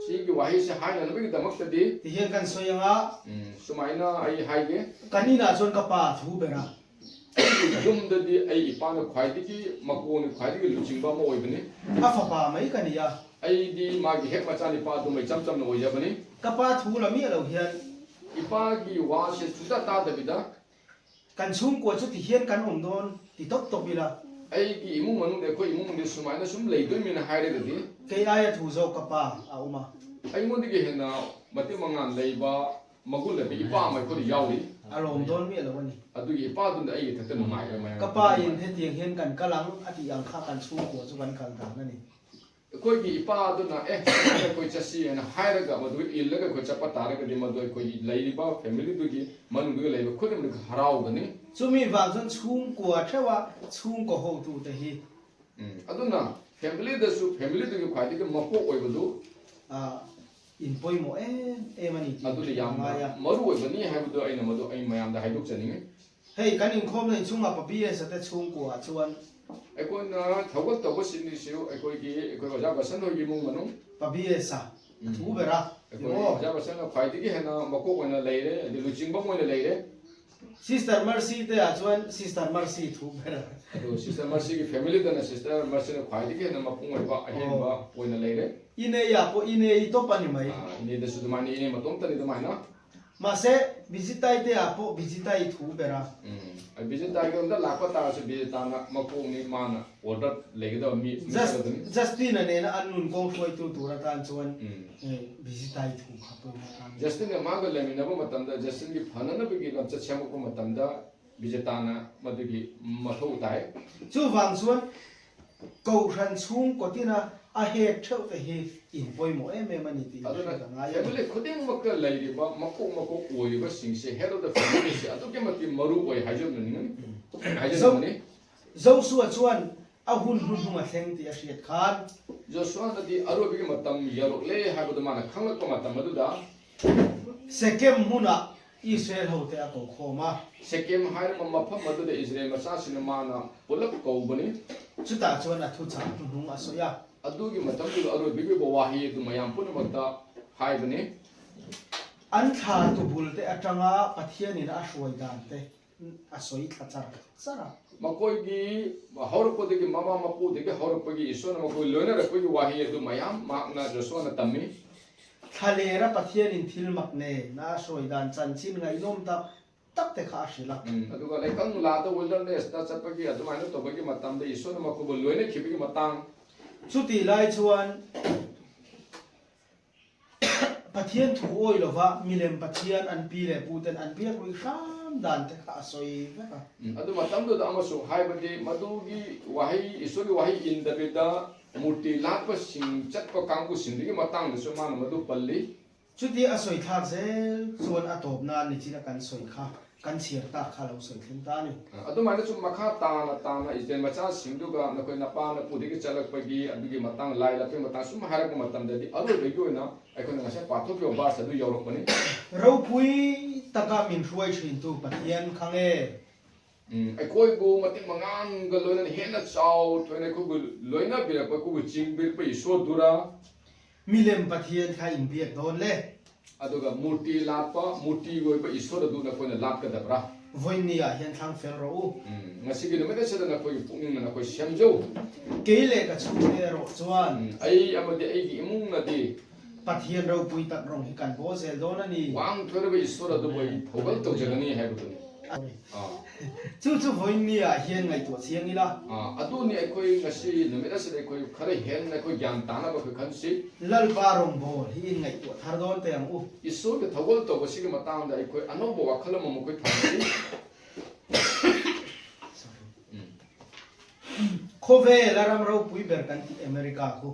ꯁꯤꯒꯤ ꯋꯥꯍꯩꯁꯤ ꯍꯥꯏꯅꯅꯕꯒꯤꯗꯃꯛꯇꯗꯤ Ti hian kan soi anga. ꯎꯝ, ꯁꯨꯃꯥꯏꯅ ꯑꯩ ꯍꯥꯏꯒꯦ꯫ Kan ina chuan ka pa thu bera. ꯑꯩꯒꯤ ꯌꯨꯝꯗꯗꯤ ꯑꯩ ꯏꯄꯥꯅ ꯈ꯭ꯋꯥꯏꯗꯒꯤ ꯃꯀꯣꯛꯅꯤ, ꯈ꯭ꯋꯥꯏꯗꯒꯤ ꯂꯨꯆꯤꯡꯕ ꯑꯃ ꯑꯣꯏꯕꯅꯤ꯫ ꯑꯐꯕ ꯑꯃ ꯀꯅꯤꯌꯥ꯫ ꯑꯩꯗꯤ ꯃꯥꯒꯤ ꯍꯦꯛ ꯃꯆꯥꯅꯤꯄꯥ ꯑꯗꯨꯃ ꯏꯆꯝ ꯆꯝꯅ ꯑꯣꯏꯖꯕꯅꯤ꯫ ꯀꯄꯥ ꯊꯨ ꯂꯃꯤ ꯂꯧ ꯍꯤꯌꯟ꯫ ꯏꯄꯥꯒꯤ ꯋꯥꯁꯦ ꯁꯨꯡꯇꯥ ꯇꯥꯗꯕꯤꯗ꯫ ꯀꯟꯁꯨꯡ ꯀꯣ ꯆꯨ ꯇꯤꯍꯦꯟ ꯀꯟ ꯎꯝꯗꯣꯟ ꯇꯤꯇꯣꯛ ꯇꯣꯛꯄꯤꯔ꯫ ꯑꯩꯒꯤ ꯏꯃꯨꯡ ꯃꯅꯨꯡꯗ, ꯑꯩꯈꯣꯏ ꯏꯃꯨꯡꯗꯤ ꯁꯨꯃꯥꯏꯅ ꯁꯨꯝ ꯂꯩꯗꯣꯏꯃꯤꯅ ꯍꯥꯏꯔꯒꯗꯤ꯫ ꯀꯩ ꯑꯥꯏ ꯑꯊꯨꯖꯧ ꯀꯄꯥ ꯑꯎꯃ꯫ ꯑꯩꯉꯣꯟꯗꯒꯤ ꯍꯦꯟꯅ ꯃꯇꯤꯛ ꯃꯉꯥꯜ ꯂꯩꯕ ꯃꯒꯨꯟ ꯂꯩꯕ ꯏꯄꯥ ꯑꯃ ꯑꯩꯈꯣꯏꯗ ꯌꯥꯎꯔꯤ꯫ ꯑꯔꯣꯝꯗꯣꯟ ꯃꯤ ꯑꯂꯧꯕꯅꯤ꯫ ꯑꯗꯨꯒꯤ ꯏꯄꯥꯗꯨꯅ ꯑꯩꯒꯤ ꯊꯛꯇ ꯅꯨꯡꯉꯥꯏꯕ ꯃꯌꯥꯝ ꯀꯄꯥ ꯑꯗꯨ ꯏꯟ ꯊꯦ ꯇꯤꯌꯦꯡ ꯍꯦꯟ ꯀꯟ ꯀꯂꯥꯡ ꯑꯇꯤ ꯌꯥꯡꯈꯥ ꯀꯟ ꯁꯨ ꯀꯣ ꯆꯨ ꯀꯟ ꯀꯜ ꯇꯥꯅꯅꯤ꯫ ꯑꯩꯈꯣꯏꯒꯤ ꯏꯄꯥ ꯑꯗꯨꯅ, "ꯑꯦ, ꯑꯩꯈꯣꯏ ꯆꯠꯁꯤ" ꯍꯥꯏꯅ ꯍꯥꯏꯔꯒ ꯃꯗꯨ ꯏꯜꯂꯒ ꯑꯩꯈꯣꯏ ꯆꯠꯄ ꯇꯥꯔꯒꯗꯤ ꯃꯗꯨ ꯑꯩꯈꯣꯏꯒꯤ ꯂꯩꯔꯤꯕ ꯐꯦꯃꯤꯂꯤꯗꯨꯒꯤ ꯃꯅꯨꯡꯗꯨꯒ ꯂꯩꯕ ꯈꯨꯗꯤꯡꯃꯛ ꯍꯔꯥꯎꯒꯅꯤ꯫ ꯆꯨꯃꯤ ꯚꯥꯡꯁꯟ ꯁꯨꯡ ꯀꯣ ꯊꯦꯋꯥ ꯁꯨꯡ ꯀꯣ ꯍꯧ ꯇꯨ ꯇꯍꯤ꯫ ꯎꯝ, ꯑꯗꯨꯅ ꯐꯦꯃꯤꯂꯤꯗꯁꯨ, ꯐꯦꯃꯤꯂꯤꯗꯨꯒꯤ ꯈ꯭ꯋꯥꯏꯗꯒꯤ ꯃꯀꯣꯛ ꯑꯣꯏꯕꯗꯨ ꯑꯥ, ꯏꯟꯄꯣꯏꯃꯣ ꯑꯦ, ꯑꯦ ꯃꯅꯤ ꯇꯤ ꯑꯗꯨꯅ ꯌꯥꯝꯅ ꯃꯥꯌꯥ꯫ ꯃꯔꯨ ꯑꯣꯏꯕꯅꯤ ꯍꯥꯏꯕꯗꯨ ꯑꯩꯅ ꯃꯗꯨ ꯑꯩ ꯃꯌꯥꯝꯗ ꯍꯥꯏꯗꯣꯛꯆꯅꯤꯡꯉꯤ꯫ ꯍꯦ, ꯀꯅꯤꯡꯈꯣꯝ ꯂꯩ ꯁꯨꯡ ꯄꯥꯕꯤꯔꯦ ꯁꯇꯦ ꯁꯨꯡ ꯀꯣ ꯑꯆꯨꯋꯟ꯫ ꯑꯩꯈꯣꯏꯅ ꯊꯧꯒꯠ ꯇꯧꯕꯁꯤꯡꯁꯤꯁꯨ ꯑꯩꯈꯣꯏꯒꯤ, ꯑꯩꯈꯣꯏ ꯑꯣꯖꯥ ꯕꯁꯟ ꯍꯣꯏꯒꯤ ꯏꯃꯨꯡ ꯃꯅꯨꯡ꯫ ꯄꯥꯕꯤꯔꯦ ꯁꯥ꯫ ꯎꯝ꯫ ꯑꯊꯨꯕꯦꯔꯥ꯫ ꯑꯩꯈꯣꯏ ꯌꯦꯡꯉꯣ꯫ ꯑꯣꯖꯥ ꯕꯁꯟꯅ ꯈ꯭ꯋꯥꯏꯗꯒꯤ ꯍꯦꯟꯅ ꯃꯀꯣꯛ ꯑꯣꯏꯅ ꯂꯩꯔꯦ, ꯍꯥꯏꯗꯤ ꯂꯨꯆꯤꯡꯕ ꯑꯃ ꯑꯣꯏꯅ ꯂꯩꯔꯦ꯫ ꯁꯤꯁꯇꯔ ꯃꯔꯁꯤ ꯇ ꯑꯆꯨꯋꯟ, ꯁꯤꯁꯇꯔ ꯃꯔꯁꯤ ꯊꯨꯕꯦꯔꯥ꯫ ꯑꯗꯣ ꯁꯤꯁꯇꯔ ꯃꯔꯁꯤꯒꯤ ꯐꯦꯃꯤꯂꯤꯗꯅ ꯁꯤꯁꯇꯔ ꯃꯔꯁꯤꯅ ꯈ꯭ꯋꯥꯏꯗꯒꯤ ꯍꯦꯟꯅ ꯃꯄꯨꯡ ꯑꯣꯏꯕ, ꯑꯍꯦꯟꯕ ꯑꯣ꯫ ꯑꯣꯏꯅ ꯂꯩꯔꯦ꯫ ꯏꯅꯦ ꯌꯥꯄꯣ, ꯏꯅꯦ ꯏꯇꯣꯞꯄꯅꯤ ꯃꯩ꯫ ꯑꯥ, ꯏꯅꯦꯗꯁꯨ ꯑꯗꯨꯃꯥꯏꯅ, ꯏꯅꯦ ꯃꯇꯣꯝꯇꯅꯤ ꯑꯗꯨꯃꯥꯏꯅ꯫ ꯃꯥꯁꯦ ꯕꯤꯖꯤꯇꯥꯏ ꯇꯦ ꯑꯄꯣ ꯕꯤꯖꯤꯇꯥꯏ ꯊꯨꯕꯦꯔꯥ꯫ ꯎꯝ꯫ ꯑꯩ ꯕꯤꯖꯤꯇꯥꯒꯤ ꯔꯣꯝꯗ ꯂꯥꯛꯄ ꯇꯥꯔꯁꯨ ꯕꯤꯖꯤꯇꯥꯅ ꯃꯀꯣꯛꯅꯤ, ꯃꯥꯅ ꯑꯣꯔꯗꯔ ꯂꯩꯒꯗꯕ ꯃꯤ, ꯃꯤ ꯖꯁ-, ꯆꯠꯀꯗꯕꯅꯤ꯫ ꯖꯁꯇꯤꯟꯅꯅꯦꯅ ꯑꯅꯨꯟ ꯀꯣꯡ ꯁꯣꯏ ꯇꯨ ꯇꯨꯔ ꯇꯥꯟ ꯆꯨꯋꯟ꯫ ꯎꯝ꯫ ꯑꯦ, ꯕꯤꯖꯤꯇꯥꯏ ꯊꯨ ꯈꯥꯄꯣꯏ ꯃꯥ ꯇꯥꯟ꯫ ꯖꯁꯇꯤꯟꯒ ꯃꯥꯒ ꯂꯩꯃꯤꯟꯅꯕ ꯃꯇꯝꯗ ꯖꯁꯇꯤꯟꯒꯤ ꯐꯅꯅꯕꯒꯤ ꯂꯝꯆꯠ ꯁꯦꯝꯃꯛꯄ ꯃꯇꯝꯗ ꯕꯤꯖꯤꯇꯥꯅ ꯃꯗꯨꯒꯤ ꯃꯊꯧ ꯇꯥꯏ꯫ ꯆꯨ ꯚꯥꯡ ꯆꯨꯋꯟ ꯀꯧ ꯍ꯭ꯔꯟ ꯁꯨꯡ ꯀꯣꯇꯤꯅ ꯑꯍꯦ ꯊ꯭ꯔꯧ ꯇ ꯍꯦ ꯏꯟ ꯄꯣꯏꯃꯣ ꯑꯦ ꯃꯦ ꯃꯅꯤ ꯇꯤ ꯑꯗꯨꯅ ꯏꯟ ꯐꯦꯃꯤꯂꯤ ꯈꯨꯗꯤꯡꯃꯛꯇ ꯂꯩꯔꯤꯕ ꯃꯀꯣꯛ ꯃꯀꯣꯛ ꯑꯣꯏꯔꯤꯕꯁꯤꯡꯁꯦ, head of the family ꯁꯦ ꯑꯗꯨꯛꯀꯤ ꯃꯇꯤꯛ ꯃꯔꯨ ꯑꯣꯏ ꯍꯥꯏꯖꯅꯤꯡꯉꯤ, ꯍꯥꯏꯖꯅꯤꯡꯕꯅꯤ꯫ ꯖꯧꯁꯨ ꯑꯆꯨꯋꯟ ꯑꯍꯨꯟ ꯍꯨꯟ ꯍꯨꯟ ꯑꯊꯦꯡ ꯇꯤ ꯑꯁꯤꯌꯠ ꯈꯥꯟ꯫ ꯖꯣꯁꯨꯋꯥꯅꯗꯤ ꯑꯔꯣꯏꯕꯒꯤ ꯃꯇꯝ ꯌꯧꯔꯛꯂꯦ ꯍꯥꯏꯕꯗꯨ ꯃꯥꯅ ꯈꯪꯂꯛꯄ ꯃꯇꯝ ꯑꯗꯨꯗ, ꯁꯦꯀꯦꯝ ꯍꯨꯅ ꯏꯁꯔꯦꯜ ꯍꯧꯇꯦ ꯑꯀꯧ ꯈꯣꯃ꯫ ꯁꯦꯀꯦꯝ ꯍꯥꯏꯔꯤꯕ ꯃꯐꯝ ꯑꯗꯨꯗ ꯏꯁꯔꯦꯜ ꯃꯆꯥꯁꯤꯡꯅ ꯃꯥꯅ ꯄꯨꯂꯞ ꯀꯧꯕꯅꯤ꯫ ꯆꯨꯇꯥ ꯆꯨꯋꯟ ꯑꯊꯨ ꯆꯥ ꯍꯨꯟ ꯍꯨꯟ ꯑꯁꯣꯌꯥ꯫ ꯑꯗꯨꯒꯤ ꯃꯇꯝꯗꯨꯗ ꯑꯔꯣꯏꯕꯒꯤ ꯑꯣꯏꯕ ꯋꯥꯍꯩ ꯑꯗꯨ ꯃꯌꯥꯝ ꯄꯨꯝꯅꯃꯛꯇ ꯍꯥꯏꯕꯅꯤ꯫ ꯑꯟꯊꯥ ꯇꯨꯕꯨꯜ ꯇꯦ ꯑꯇ꯭ꯔꯉꯥ ꯄꯊꯤꯌꯅꯤꯅ ꯑꯁꯣꯏ ꯗꯥꯟ ꯇꯦ꯫ ꯑꯁꯣꯏ ꯊꯥꯆꯔꯛꯆꯔ꯫ ꯃꯈꯣꯏꯒꯤ ꯍꯧꯔꯛꯄꯗꯒꯤ, ꯃꯃꯥ ꯃꯄꯨꯗꯒꯤ ꯍꯧꯔꯛꯄꯒꯤ ꯏꯁꯣꯔꯅ ꯃꯈꯣꯏ ꯂꯣꯏꯅꯔꯛꯄꯒꯤ ꯋꯥꯍꯩ ꯑꯗꯨ ꯃꯌꯥꯝ ꯃꯍꯥꯛꯅ ꯖꯣꯁꯨꯋꯥꯅ ꯇꯝꯃꯤ꯫ ꯊꯥꯂꯦꯔ ꯄꯊꯤꯌꯟ ꯏꯟꯊꯤꯜꯃꯛꯅꯦ ꯅ ꯑꯁꯣꯏꯗꯥꯟ ꯆꯟꯁꯤꯟ ꯉꯥꯏꯅꯣꯝꯇ ꯇꯛꯇꯦ ꯈꯥꯁꯤꯂ꯫ ꯎꯝ, ꯑꯗꯨꯒ ꯂꯩꯀꯪ ꯂꯥꯗ ꯋꯤꯜꯗꯔꯅꯦꯁꯇ ꯆꯠꯄꯒꯤ ꯑꯗꯨꯃꯥꯏꯅ ꯇꯧꯕꯒꯤ ꯃꯇꯝꯗ ꯏꯁꯣꯔꯅ ꯃꯈꯣꯏꯕꯨ ꯂꯣꯏꯅꯈꯤꯕꯒꯤ ꯃꯇꯥꯡ꯫ ꯆꯨꯇꯤ ꯂꯥꯏ ꯆꯨꯋꯥꯟ ꯄꯊꯤꯌꯟ ꯊꯨ ꯑꯣꯏꯂꯣꯚ ꯃꯤꯂꯦꯝ ꯄꯊꯤꯌꯟ ꯑꯟꯄꯤꯔꯦ ꯄꯨꯇꯦꯟ ꯑꯟꯄꯤꯔꯛꯂꯣꯏ ꯁꯥꯝ ꯗꯥꯟꯇꯦ ꯈꯥꯁꯣꯏ ꯚꯦꯀ꯫ ꯎꯝ, ꯑꯗꯨ ꯃꯇꯝꯗꯨꯗ ꯑꯃꯁꯨ ꯍꯥꯏꯕꯗꯤ ꯃꯗꯨꯒꯤ ꯋꯥꯍꯩ, ꯏꯁꯣꯔꯒꯤ ꯋꯥꯍꯩ ꯏꯟꯗꯕꯤꯗ ꯃꯨꯔꯇꯤ ꯂꯥꯠꯄꯁꯤꯡ ꯆꯠꯄ ꯀꯥꯡꯕꯨꯁꯤꯡꯗꯨꯒꯤ ꯃꯇꯥꯡꯗꯁꯨ ꯃꯥꯅ ꯃꯗꯨ ꯄꯜꯂꯤ꯫ ꯆꯨꯇꯤ ꯑꯁꯣꯏ ꯊꯥꯛꯁꯦ ꯆꯨꯋꯟ ꯑꯇꯣꯞꯅ ꯅꯤꯆꯤꯅ ꯀꯟ ꯁꯣꯏ ꯈꯥ ꯀꯟ ꯁꯤꯌꯔ ꯇꯥ ꯈꯥ ꯂꯧ ꯁꯣꯏ ꯊꯤꯟ ꯇꯥꯅꯤ꯫ ꯑꯗꯨꯃꯥꯏꯅ ꯁꯨꯝ ꯃꯈꯥ ꯇꯥꯅ ꯇꯥꯅ ꯏꯁꯔꯦꯜ ꯃꯆꯥꯁꯤꯡꯗꯨꯒ ꯅꯈꯣꯏ ꯅꯄꯥ ꯅꯄꯨꯗꯒꯤ ꯆꯠꯂꯛꯄꯒꯤ ꯑꯗꯨꯒꯤ ꯃꯇꯥꯡ, ꯂꯥꯏ ꯂꯥꯛꯄꯒꯤ ꯃꯇꯥꯡ ꯁꯨꯝ ꯍꯥꯏꯔꯛꯄ ꯃꯇꯝꯗꯗꯤ ꯑꯔꯣꯏꯕꯒꯤ ꯑꯣꯏꯅ ꯑꯩꯈꯣꯏꯅ ꯉꯁꯥꯏ ꯄꯥꯊꯣꯛꯈꯤꯕ ꯚꯥꯔꯁ ꯑꯗꯨ ꯌꯧꯔꯛꯄꯅꯤ꯫ ꯔꯧꯄꯨꯏ ꯇꯀꯥ ꯃꯤꯟ ꯍꯨꯋꯥꯏ ꯁꯨꯏꯟ ꯇꯨ ꯄꯊꯤꯌꯟ ꯈꯪꯉꯦ꯫ ꯎꯝ, ꯑꯩꯈꯣꯏꯕꯨ ꯃꯇꯤꯛ ꯃꯉꯥꯟꯒ ꯂꯣꯏꯅꯅ ꯍꯦꯟꯅ ꯆꯥꯎ ꯊꯣꯏꯅ ꯑꯩꯈꯣꯏꯕꯨ ꯂꯣꯏꯅꯕꯤꯔꯛꯄ, ꯑꯩꯈꯣꯏꯕꯨ ꯆꯤꯡꯕꯤꯔꯛꯄ ꯏꯁꯣꯔꯗꯨꯔ꯫ ꯃꯤꯂꯦꯝ ꯄꯊꯤꯌꯟ ꯈꯥ ꯏꯟꯕꯤꯌꯛ ꯗꯣꯟꯂꯦ꯫ ꯑꯗꯨꯒ ꯃꯨꯔꯇꯤ ꯂꯥꯠꯄ, ꯃꯨꯔꯇꯤꯒꯤ ꯑꯣꯏꯕ ꯏꯁꯣꯔ ꯑꯗꯨ ꯅꯈꯣꯏꯅ ꯂꯥꯠꯀꯗꯕ꯭ꯔꯥ? ꯚꯣꯏꯅꯤꯌꯥ ꯍꯦꯟ ꯊꯥꯡ ꯐꯦꯜ ꯔꯧ꯫ ꯎꯝ, ꯉꯁꯤꯒꯤ ꯅꯨꯃꯤꯠ ꯑꯁꯤꯗ ꯅꯈꯣꯏꯒꯤ ꯄꯨꯛꯅꯤꯡꯅ ꯅꯈꯣꯏ ꯁꯦꯝꯖꯧ꯫ ꯀꯩ ꯂꯦ ꯀ ꯆꯨ ꯂꯦ ꯔꯣ ꯆꯨꯋꯥꯟ꯫ ꯎꯝ, ꯑꯩ ꯑꯃꯗꯤ ꯑꯩꯒꯤ ꯏꯃꯨꯡꯅꯗꯤ ꯄꯊꯤꯌꯟ ꯔꯧ ꯄꯨꯏ ꯇꯛ ꯔꯣꯡ ꯍꯤ ꯀꯟ ꯕꯣ ꯖꯦꯜ ꯗꯣꯅꯅꯤ꯫ ꯋꯥꯡ ꯊꯣꯏꯔꯕ ꯏꯁꯣꯔ ꯑꯗꯨꯕꯨ ꯑꯩ ꯊꯧꯒꯜ ꯇꯧꯖꯒꯅꯤ ꯍꯥꯏꯕꯗꯨꯅꯤ꯫ ꯑꯥ꯫ ꯆꯨ ꯆꯨ ꯚꯣꯏꯅꯤꯌꯥ ꯍꯦꯟ ꯉꯥꯏ ꯇꯣ ꯁꯤꯌꯪ ꯏꯂꯥ꯫ ꯑꯥ, ꯑꯗꯨꯅꯤ ꯑꯩꯈꯣꯏ ꯉꯁꯤ ꯅꯨꯃꯤꯠ ꯑꯁꯤꯗ ꯑꯩꯈꯣꯏ ꯈꯔ ꯍꯦꯟꯅ ꯑꯩꯈꯣꯏ ꯒ꯭ꯌꯥꯟ ꯇꯥꯅꯕ ꯑꯩꯈꯣꯏ ꯈꯟꯁꯤ꯫ ꯂꯜ ꯄꯥ ꯔꯣꯡ ꯕꯣ ꯍꯤ ꯏꯟ ꯉꯥꯏ ꯇꯣ ꯊꯥꯔ ꯗꯣꯟ ꯇꯌꯥꯡ ꯎ꯫ ꯏꯁꯣꯔꯒꯤ ꯊꯧꯒꯜ ꯇꯧꯕꯁꯤꯒꯤ ꯃꯇꯥꯡꯗ ꯑꯩꯈꯣꯏ ꯑꯅꯧꯕ ꯋꯥꯈꯜ ꯑꯃꯃꯨꯛ ꯑꯩꯈꯣꯏ ꯊꯝꯁꯤ꯫ ꯎꯝ꯫ ꯈꯣꯚꯦ ꯂꯔꯝ ꯔꯧ ꯄꯨꯏ ꯕꯦꯔꯀꯟꯇꯤ ꯑꯃꯦꯔꯤꯀꯥ ꯈꯨ꯫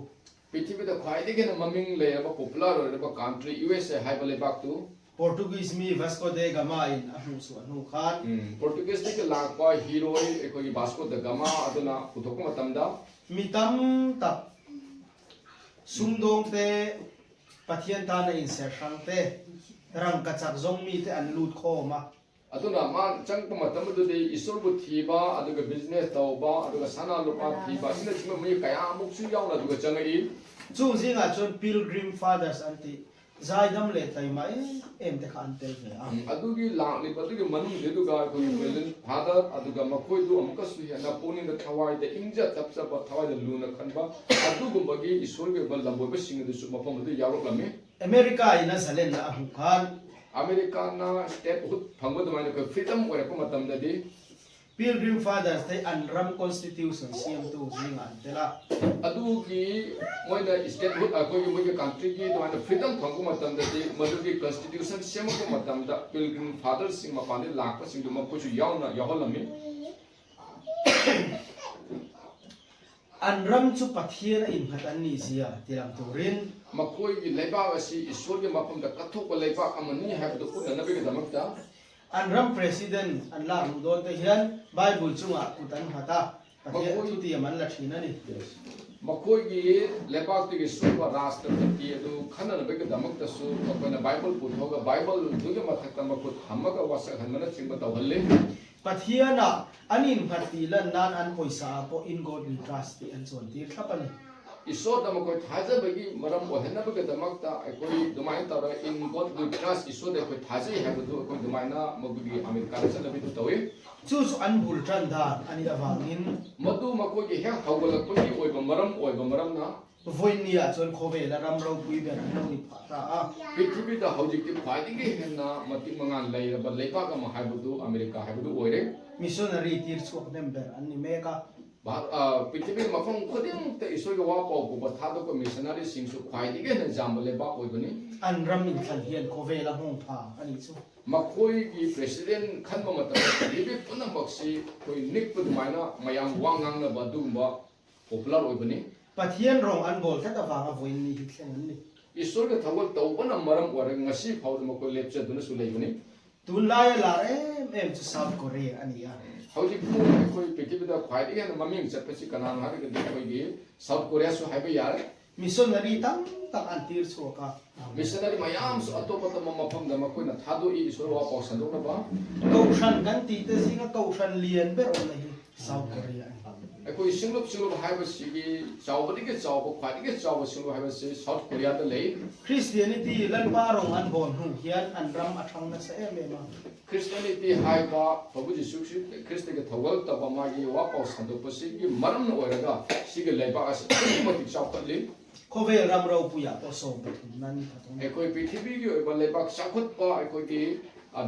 ꯄ꯭ꯔꯤꯊꯤꯕꯤꯗ ꯈ꯭ꯋꯥꯏꯗꯒꯤ ꯍꯦꯟꯅ ꯃꯃꯤꯡ ꯂꯩꯔꯕ, ꯄꯣꯄꯨꯂꯔ ꯑꯣꯏꯔꯕ ꯀꯟꯇ꯭ꯔꯤ ꯌꯨ ꯑꯦꯁ ꯑꯦ ꯍꯥꯏꯕ ꯂꯩꯕꯥꯛꯇꯨ꯫ ꯄꯣꯔꯇꯨꯒꯤꯁ ꯃꯤ ꯚꯥꯁꯀꯣ ꯗꯦ ꯒꯃꯥ ꯏꯟ ꯑꯍꯨꯝꯁꯨ ꯑꯅꯨ ꯈꯥꯟ꯫ ꯎꯝ, ꯄꯣꯔꯇꯨꯒꯤꯁꯇꯒꯤ ꯂꯥꯛꯄ ꯍꯤꯔꯣꯏ ꯑꯩꯈꯣꯏꯒꯤ ꯚꯥꯁꯀꯣ ꯗ ꯒꯃꯥ ꯑꯗꯨꯅ ꯄꯨꯊꯣꯛꯄ ꯃꯇꯝꯗ꯫ ꯃꯤꯇꯝ ꯇꯞ ꯁꯨꯝꯗꯣꯡ ꯇꯦ ꯄꯊꯤꯌꯟ ꯇꯥꯅ ꯏꯟꯁꯦ ꯁꯥꯡ ꯇꯦ ꯔꯪ ꯀꯆꯥꯛ ꯖꯣꯡ ꯃꯤ ꯇꯦ ꯑꯟ ꯂꯨꯠ ꯈꯣ ꯃꯥ꯫ ꯑꯗꯨꯅ ꯃꯥ ꯆꯪꯕ ꯃꯇꯝ ꯑꯗꯨꯗꯤ ꯏꯁꯣꯔꯕꯨ ꯊꯤꯕ, ꯑꯗꯨꯒ ꯕꯤꯖꯤꯅꯦꯁ ꯇꯧꯕ, ꯑꯗꯨꯒ ꯁꯅꯥ ꯂꯨꯄꯥ ꯊꯤꯕ, ꯑꯁꯤꯅꯆꯤꯡꯕ ꯃꯤ ꯀꯌꯥ ꯑꯃꯨꯛꯁꯨ ꯌꯥꯎꯅ ꯑꯗꯨꯒ ꯆꯪꯉꯛꯏ꯫ ꯆꯨ ꯖꯤꯡ ꯑ ꯆꯨꯟ ꯄꯤꯜꯒ꯭ꯔꯤꯝ ꯐꯥꯗꯔꯁ ꯑꯟꯇꯤ ꯖꯥꯏꯗꯝ ꯂꯦ ꯇꯩꯃ ꯑꯦ ꯑꯦꯝ ꯇꯦ ꯈꯥꯟ ꯇꯦ ꯍꯦ꯫ ꯎꯝ, ꯑꯗꯨꯒꯤ ꯂꯥꯛꯂꯤꯕ ꯑꯗꯨꯒꯤ ꯃꯅꯨꯡꯗꯨꯗ ꯑꯩꯈꯣꯏꯒꯤ ꯎꯝ꯫ William Father, ꯑꯗꯨꯒ ꯃꯈꯣꯏꯗꯨ ꯑꯃꯨꯛꯀꯁꯨ ꯍꯦꯟꯅ ꯄꯨꯛꯅꯤꯡꯗ ꯊꯋꯥꯏꯗ ꯏꯪꯖ ꯇꯞꯆꯕ, ꯊꯋꯥꯏꯗ ꯂꯨꯅ ꯈꯟꯕ, ꯑꯗꯨꯒꯨꯝꯕꯒꯤ ꯏꯁꯣꯔꯒꯤ ꯑꯣꯏꯕ ꯂꯝꯕꯣꯏꯕꯁꯤꯡ ꯑꯗꯨꯁꯨ ꯃꯐꯝ ꯑꯗꯨ ꯌꯥꯎꯔꯛꯂꯝꯃꯤ꯫ ꯑꯃꯦꯔꯤꯀꯥ ꯏꯅ ꯁꯂꯦꯟꯅ ꯑꯍꯨꯝ ꯈꯥꯟ꯫ ꯑꯃꯦꯔꯤꯀꯥꯅ statehood ꯐꯪꯕ ꯑꯗꯨꯃꯥꯏꯅ ꯑꯩꯈꯣꯏ freedom ꯑꯣꯏꯔꯛꯄ ꯃꯇꯝꯗꯗꯤ Pilgrim Fathers ꯇꯩ ꯑꯟꯔꯝ constitution ꯁꯦꯝ ꯇꯨ ꯖꯤ ꯉꯥꯟ ꯇꯦꯂꯥ꯫ ꯑꯗꯨꯒꯤ ꯃꯣꯏꯅ statehood ꯑꯩꯈꯣꯏꯒꯤ ꯃꯣꯏꯒꯤ countryꯒꯤ ꯑꯗꯨꯃꯥꯏꯅ freedom ꯐꯪꯕ ꯃꯇꯝꯗꯗꯤ ꯃꯗꯨꯒꯤ constitution ꯁꯦꯝꯃꯛꯄ ꯃꯇꯝꯗ Pilgrim Fathersꯁꯤꯡ ꯃꯄꯥꯟꯗꯒꯤ ꯂꯥꯛꯄꯁꯤꯡꯗꯨ ꯃꯈꯣꯏꯁꯨ ꯌꯥꯎꯅ ꯌꯥꯎꯍꯜꯂꯝꯃꯤ꯫ ꯑꯟꯔꯝꯁꯨ ꯄꯊꯤꯌꯦꯅ ꯏꯟꯐꯠ ꯑꯅꯤ ꯁꯤꯌꯥ ꯇꯤꯔꯝ ꯇꯧꯔꯤꯟ꯫ ꯃꯈꯣꯏꯒꯤ ꯂꯩꯕꯥꯛ ꯑꯁꯤ ꯏꯁꯣꯔꯒꯤ ꯃꯐꯝꯗ ꯀꯠꯊꯣꯛꯄ ꯂꯩꯕꯥꯛ ꯑꯃꯅꯤ ꯍꯥꯏꯕꯗꯨ ꯎꯠꯅꯅꯕꯒꯤꯗꯃꯛꯇ ꯑꯟꯔꯝ president ꯑꯟꯂꯥ ꯔꯨꯗꯣꯟ ꯇ ꯍꯤꯌꯟ ꯕꯥꯏꯕꯜ ꯆꯨꯡꯉꯥ ꯀꯨꯇꯟ ꯐꯇꯥ ꯄꯊꯤꯌꯦ ꯃꯈꯣꯏ ꯊꯨꯇꯤ ꯑꯃꯟ ꯂꯛꯁꯤꯅꯅꯤ꯫ ꯃꯈꯣꯏꯒꯤ ꯂꯩꯕꯥꯛꯇꯒꯤ ꯁꯨꯕ ꯔꯥꯁꯇ꯭ꯔꯄꯇꯤ ꯑꯗꯨ ꯈꯟꯅꯅꯕꯒꯤꯗꯃꯛꯇꯁꯨ ꯃꯈꯣꯏꯅ ꯕꯥꯏꯕꯜ ꯄꯨꯊꯣꯛꯑꯒ ꯕꯥꯏꯕꯜꯗꯨꯒꯤ ꯃꯊꯛꯇ ꯃꯈꯨꯠ ꯊꯝꯃꯒ ꯋꯥꯁꯛꯍꯟꯕꯅꯆꯤꯡꯕ ꯇꯧꯍꯜꯂꯤ꯫ ꯄꯊꯤꯌꯦꯅ ꯑꯟ ꯏꯟꯐꯠꯇꯤ ꯂꯟ ꯅꯥꯟ ꯑꯟ ꯀꯣꯏꯁꯥ ꯄꯣ in godly trust ꯑꯟ ꯆꯣꯟ ꯇꯤꯔ ꯊꯄꯅꯤ꯫ ꯏꯁꯣꯔꯗ ꯃꯈꯣꯏ ꯊꯥꯖꯕꯒꯤ ꯃꯔꯝ ꯑꯣꯏꯍꯟꯅꯕꯒꯤꯗꯃꯛꯇ ꯑꯩꯈꯣꯏ ꯑꯗꯨꯃꯥꯏꯅ ꯇꯧꯔꯒ in godly trust ꯏꯁꯣꯔꯗ ꯑꯩꯈꯣꯏ ꯊꯥꯖꯩ ꯍꯥꯏꯕꯗꯨ ꯑꯩꯈꯣꯏ ꯑꯗꯨꯃꯥꯏꯅ ꯃꯗꯨꯒꯤ ꯑꯃꯦꯔꯤꯀꯥꯗ ꯆꯠꯅꯕꯤꯗꯨ ꯇꯧꯏ꯫ ꯆꯨꯁꯨ ꯑꯟ ꯕꯨꯜ ꯇ꯭ꯔꯟ ꯗꯥꯟ ꯑꯅꯤ ꯑꯕꯥꯡ ꯏꯟ꯫ ꯃꯗꯨ ꯃꯈꯣꯏꯒꯤ ꯍꯦꯛ ꯍꯧꯒꯠꯂꯛꯄꯒꯤ ꯑꯣꯏꯕ ꯃꯔꯝ ꯑꯣꯏꯕ ꯃꯔꯝꯅ ꯚꯣꯏꯅꯤꯌꯥ ꯆꯣꯟ ꯈꯣꯕꯦꯂ ꯔꯝꯔꯧ ꯄꯨꯏꯕꯦꯔ ꯅꯧꯅꯤ ꯐꯥꯇꯥ ꯑ꯫ ꯄ꯭ꯔꯤꯊꯤꯕꯤꯗ ꯍꯧꯖꯤꯛꯇꯤ ꯈ꯭ꯋꯥꯏꯗꯒꯤ ꯍꯦꯟꯅ ꯃꯇꯤꯛ ꯃꯉꯥꯜ ꯂꯩꯔꯕ ꯂꯩꯕꯥꯛ ꯑꯃ ꯍꯥꯏꯕꯗꯨ ꯑꯃꯦꯔꯤꯀꯥ ꯍꯥꯏꯕꯗꯨ ꯑꯣꯏꯔꯦ꯫ ꯃꯤꯁꯣꯅꯔꯤ ꯇꯤꯔ ꯁꯣꯛ ꯅꯦꯝꯕꯦꯔ ꯑꯅꯤ ꯃꯦꯒꯥ꯫ ꯚꯥꯔ-, ꯑ, ꯄ꯭ꯔꯤꯊꯤꯕꯤꯒꯤ ꯃꯐꯝ ꯈꯨꯗꯤꯡꯃꯛꯇ ꯏꯁꯣꯔꯒꯤ ꯋꯥ ꯄꯥꯎ ꯄꯨꯕ ꯊꯥꯗꯣꯛꯄ ꯃꯤꯁꯅꯔꯤꯁꯤꯡꯁꯨ ꯈ꯭ꯋꯥꯏꯗꯒꯤ ꯍꯦꯟꯅ ꯌꯥꯝꯕ ꯂꯩꯕꯥꯛ ꯑꯣꯏꯕꯅꯤ꯫ ꯑꯟꯔꯝ ꯏꯟꯈꯟ ꯍꯦꯟ ꯈꯣꯕꯦꯂ ꯍꯣꯡ ꯐꯥ ꯑꯅꯤꯁꯨ꯫ ꯃꯈꯣꯏꯒꯤ president ꯈꯟꯕ ꯃꯇꯝꯗ ꯄ꯭ꯔꯤꯊꯤꯕꯤ ꯄꯨꯝꯅꯃꯛꯁꯤ ꯑꯩꯈꯣꯏ ꯅꯤꯛꯄ ꯑꯗꯨꯃꯥꯏꯅ ꯃꯌꯥꯝ ꯋꯥ ꯉꯥꯡꯅꯕ ꯑꯗꯨꯒꯨꯝꯕ popular ꯑꯣꯏꯕꯅꯤ꯫ ꯄꯊꯤꯌꯦꯟ ꯔꯣꯡ ꯑꯟ ꯕꯣꯜ ꯊꯠ ꯑꯕꯥꯡ ꯑꯕꯣꯏ ꯅꯤ ꯍꯤꯠ ꯁꯦꯡꯍꯟꯅꯤ꯫ ꯏꯁꯣꯔꯒꯤ ꯊꯧꯒꯜ ꯇꯧꯕꯅ ꯃꯔꯝ ꯑꯣꯏꯔꯒ ꯉꯁꯤ ꯐꯥꯎꯗ ꯃꯈꯣꯏ ꯂꯦꯞꯆꯗꯨꯅꯁꯨ ꯂꯩꯕꯅꯤ꯫ ꯇꯨꯟ ꯂꯥꯏ ꯂꯥꯔ ꯑꯦꯝ ꯑꯦꯝ ꯆꯨ ꯁꯥꯎꯠ ꯀꯣꯔꯤꯌꯥ ꯑꯅꯤ ꯌꯥ꯫ ꯍꯧꯖꯤꯛ ꯐꯥꯎ ꯑꯩꯈꯣꯏ ꯄ꯭ꯔꯤꯊꯤꯕꯤꯗ ꯈ꯭ꯋꯥꯏꯗꯒꯤ ꯍꯦꯟꯅ ꯃꯃꯤꯡ ꯆꯠꯄꯁꯤ ꯀꯅꯥꯅꯣ ꯍꯥꯏꯔꯒꯗꯤ ꯑꯩꯈꯣꯏꯒꯤ ꯁꯥꯎꯠ ꯀꯣꯔꯤꯌꯥꯁꯨ ꯍꯥꯏꯕ ꯌꯥꯔꯦ꯫ ꯃꯤꯁꯣꯅꯔꯤ ꯇꯪ ꯇꯪ ꯑꯟꯇꯤꯔ ꯁꯣꯛꯀ꯫ ꯃꯤꯁꯅꯔꯤ ꯃꯌꯥꯝꯁꯨ ꯑꯇꯣꯞ ꯑꯇꯣꯞꯄ ꯃꯐꯝꯗ ꯃꯈꯣꯏꯅ ꯊꯥꯗꯣꯛꯏ ꯏꯁꯣꯔ ꯋꯥ ꯄꯥꯎ ꯁꯟꯗꯣꯛꯅꯕ꯫ ꯀꯧꯁꯟ ꯀꯟꯇꯤꯗ ꯁꯤꯒ ꯀꯧꯁꯟ ꯂꯤꯌꯟ ꯕꯦꯔ ꯑꯣꯟꯅ ꯍꯤ ꯁꯥꯎꯠ ꯀꯣꯔꯤꯌꯥ꯫ ꯑꯩꯈꯣꯏ ꯁꯤꯡꯂꯨꯞ ꯁꯤꯡꯂꯨꯞ ꯍꯥꯏꯕꯁꯤꯒꯤ ꯆꯥꯎꯕꯗꯒꯤ ꯆꯥꯎꯕ, ꯈ꯭ꯋꯥꯏꯗꯒꯤ ꯆꯥꯎꯕ ꯁꯤꯡꯂꯨꯞ ꯍꯥꯏꯕꯁꯤ ꯁꯥꯎꯠ ꯀꯣꯔꯤꯌꯥꯗ ꯂꯩ꯫ Christianity ꯂꯟꯄꯥꯔꯣꯡ ꯑꯟꯕꯣꯟ ꯍꯨ ꯍꯤꯌꯥꯟ ꯑꯟꯔꯝ ꯑꯊꯪꯅ ꯁꯛ ꯑꯦꯝ ꯑꯦꯝ ꯑ꯫ ꯈ꯭ꯔꯤꯁꯇꯤꯌꯥꯅꯤꯇꯤ ꯍꯥꯏꯕ ꯄ꯭ꯔꯚꯨ ꯖꯤꯁꯨ ꯈ꯭ꯔꯤ- ꯈ꯭ꯔꯤꯁꯇꯒꯤ ꯊꯧꯒꯜ ꯇꯧꯕ ꯃꯥꯒꯤ ꯋꯥꯄꯥꯎ ꯁꯟꯗꯣꯛꯄꯁꯤꯒꯤ ꯃꯔꯝꯅ ꯑꯣꯏꯔꯒ ꯁꯤꯒꯤ ꯂꯩꯕꯥꯛ ꯑꯁꯤ ꯑꯗꯨꯛꯀꯤ ꯃꯇꯤꯛ ꯆꯥꯎꯈꯠꯂꯤ꯫ ꯈꯣꯕꯦ ꯔꯝꯔꯧ ꯄꯨꯌꯥ ꯄꯣꯁꯣ ꯕꯊꯨꯝ ꯅꯟ ꯐꯊꯨꯝ꯫ ꯑꯩꯈꯣꯏ ꯄ꯭ꯔꯤꯊꯤꯕꯤꯒꯤ ꯑꯣꯏꯕ ꯂꯩꯕꯥꯛ ꯆꯥꯎꯈꯠꯄ ꯑꯩꯈꯣꯏꯒꯤ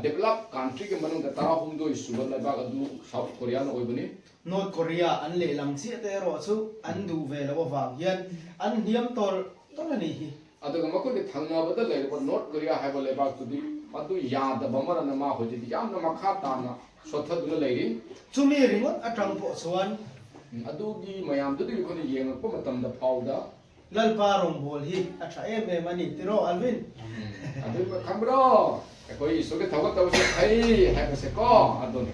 ꯗꯦꯕꯂꯞ ꯀꯟꯇ꯭ꯔꯤꯒꯤ ꯃꯅꯨꯡꯗ ꯇꯔꯥꯍꯨꯝꯗꯣꯏ ꯁꯨꯕ ꯂꯩꯕꯥꯛ ꯑꯗꯨ ꯁꯥꯎꯠ ꯀꯣꯔꯤꯌꯥꯅ ꯑꯣꯏꯕꯅꯤ꯫ North Korea an le lam chi te ro chu an du ve lo vang hian an hiam tol tol a ni hi. ꯑꯗꯨꯒ ꯃꯈꯣꯏꯒꯤ ꯊꯪꯅꯕꯗ ꯂꯩꯔꯤꯕ ꯅꯣꯔꯠ ꯀꯣꯔꯤꯌꯥ ꯍꯥꯏꯕ ꯂꯩꯕꯥꯛꯇꯨꯗꯤ ꯃꯗꯨ ꯌꯥꯗꯕ ꯃꯔꯝꯅ ꯃꯥ ꯍꯧꯖꯤꯛ ꯌꯥꯝꯅ ꯃꯈꯥ ꯇꯥꯅ ꯁꯣꯠꯊꯗꯨꯅ ꯂꯩꯔꯤ꯫ Chumi ringot atang pawh chuan ꯑꯗꯨꯒꯤ ꯃꯌꯥꯝꯗꯨꯗꯒꯤ ꯑꯩꯈꯣꯏꯅ ꯌꯦꯡꯉꯛꯄ ꯃꯇꯝꯗ ꯐꯥꯎꯗ Lalpa rawngbâwl hi a ṭha em em a ni tiraw, Alvin? ꯑꯗꯨ ꯈꯪꯕ꯭ꯔꯣ? ꯑꯩꯈꯣꯏ ꯏꯁꯣꯔꯒꯤ ꯊꯕꯛ ꯇꯧꯕꯁꯦ ꯐꯩ ꯍꯥꯏꯕꯁꯦ ꯀꯣ, ꯑꯗꯨꯅꯤ꯫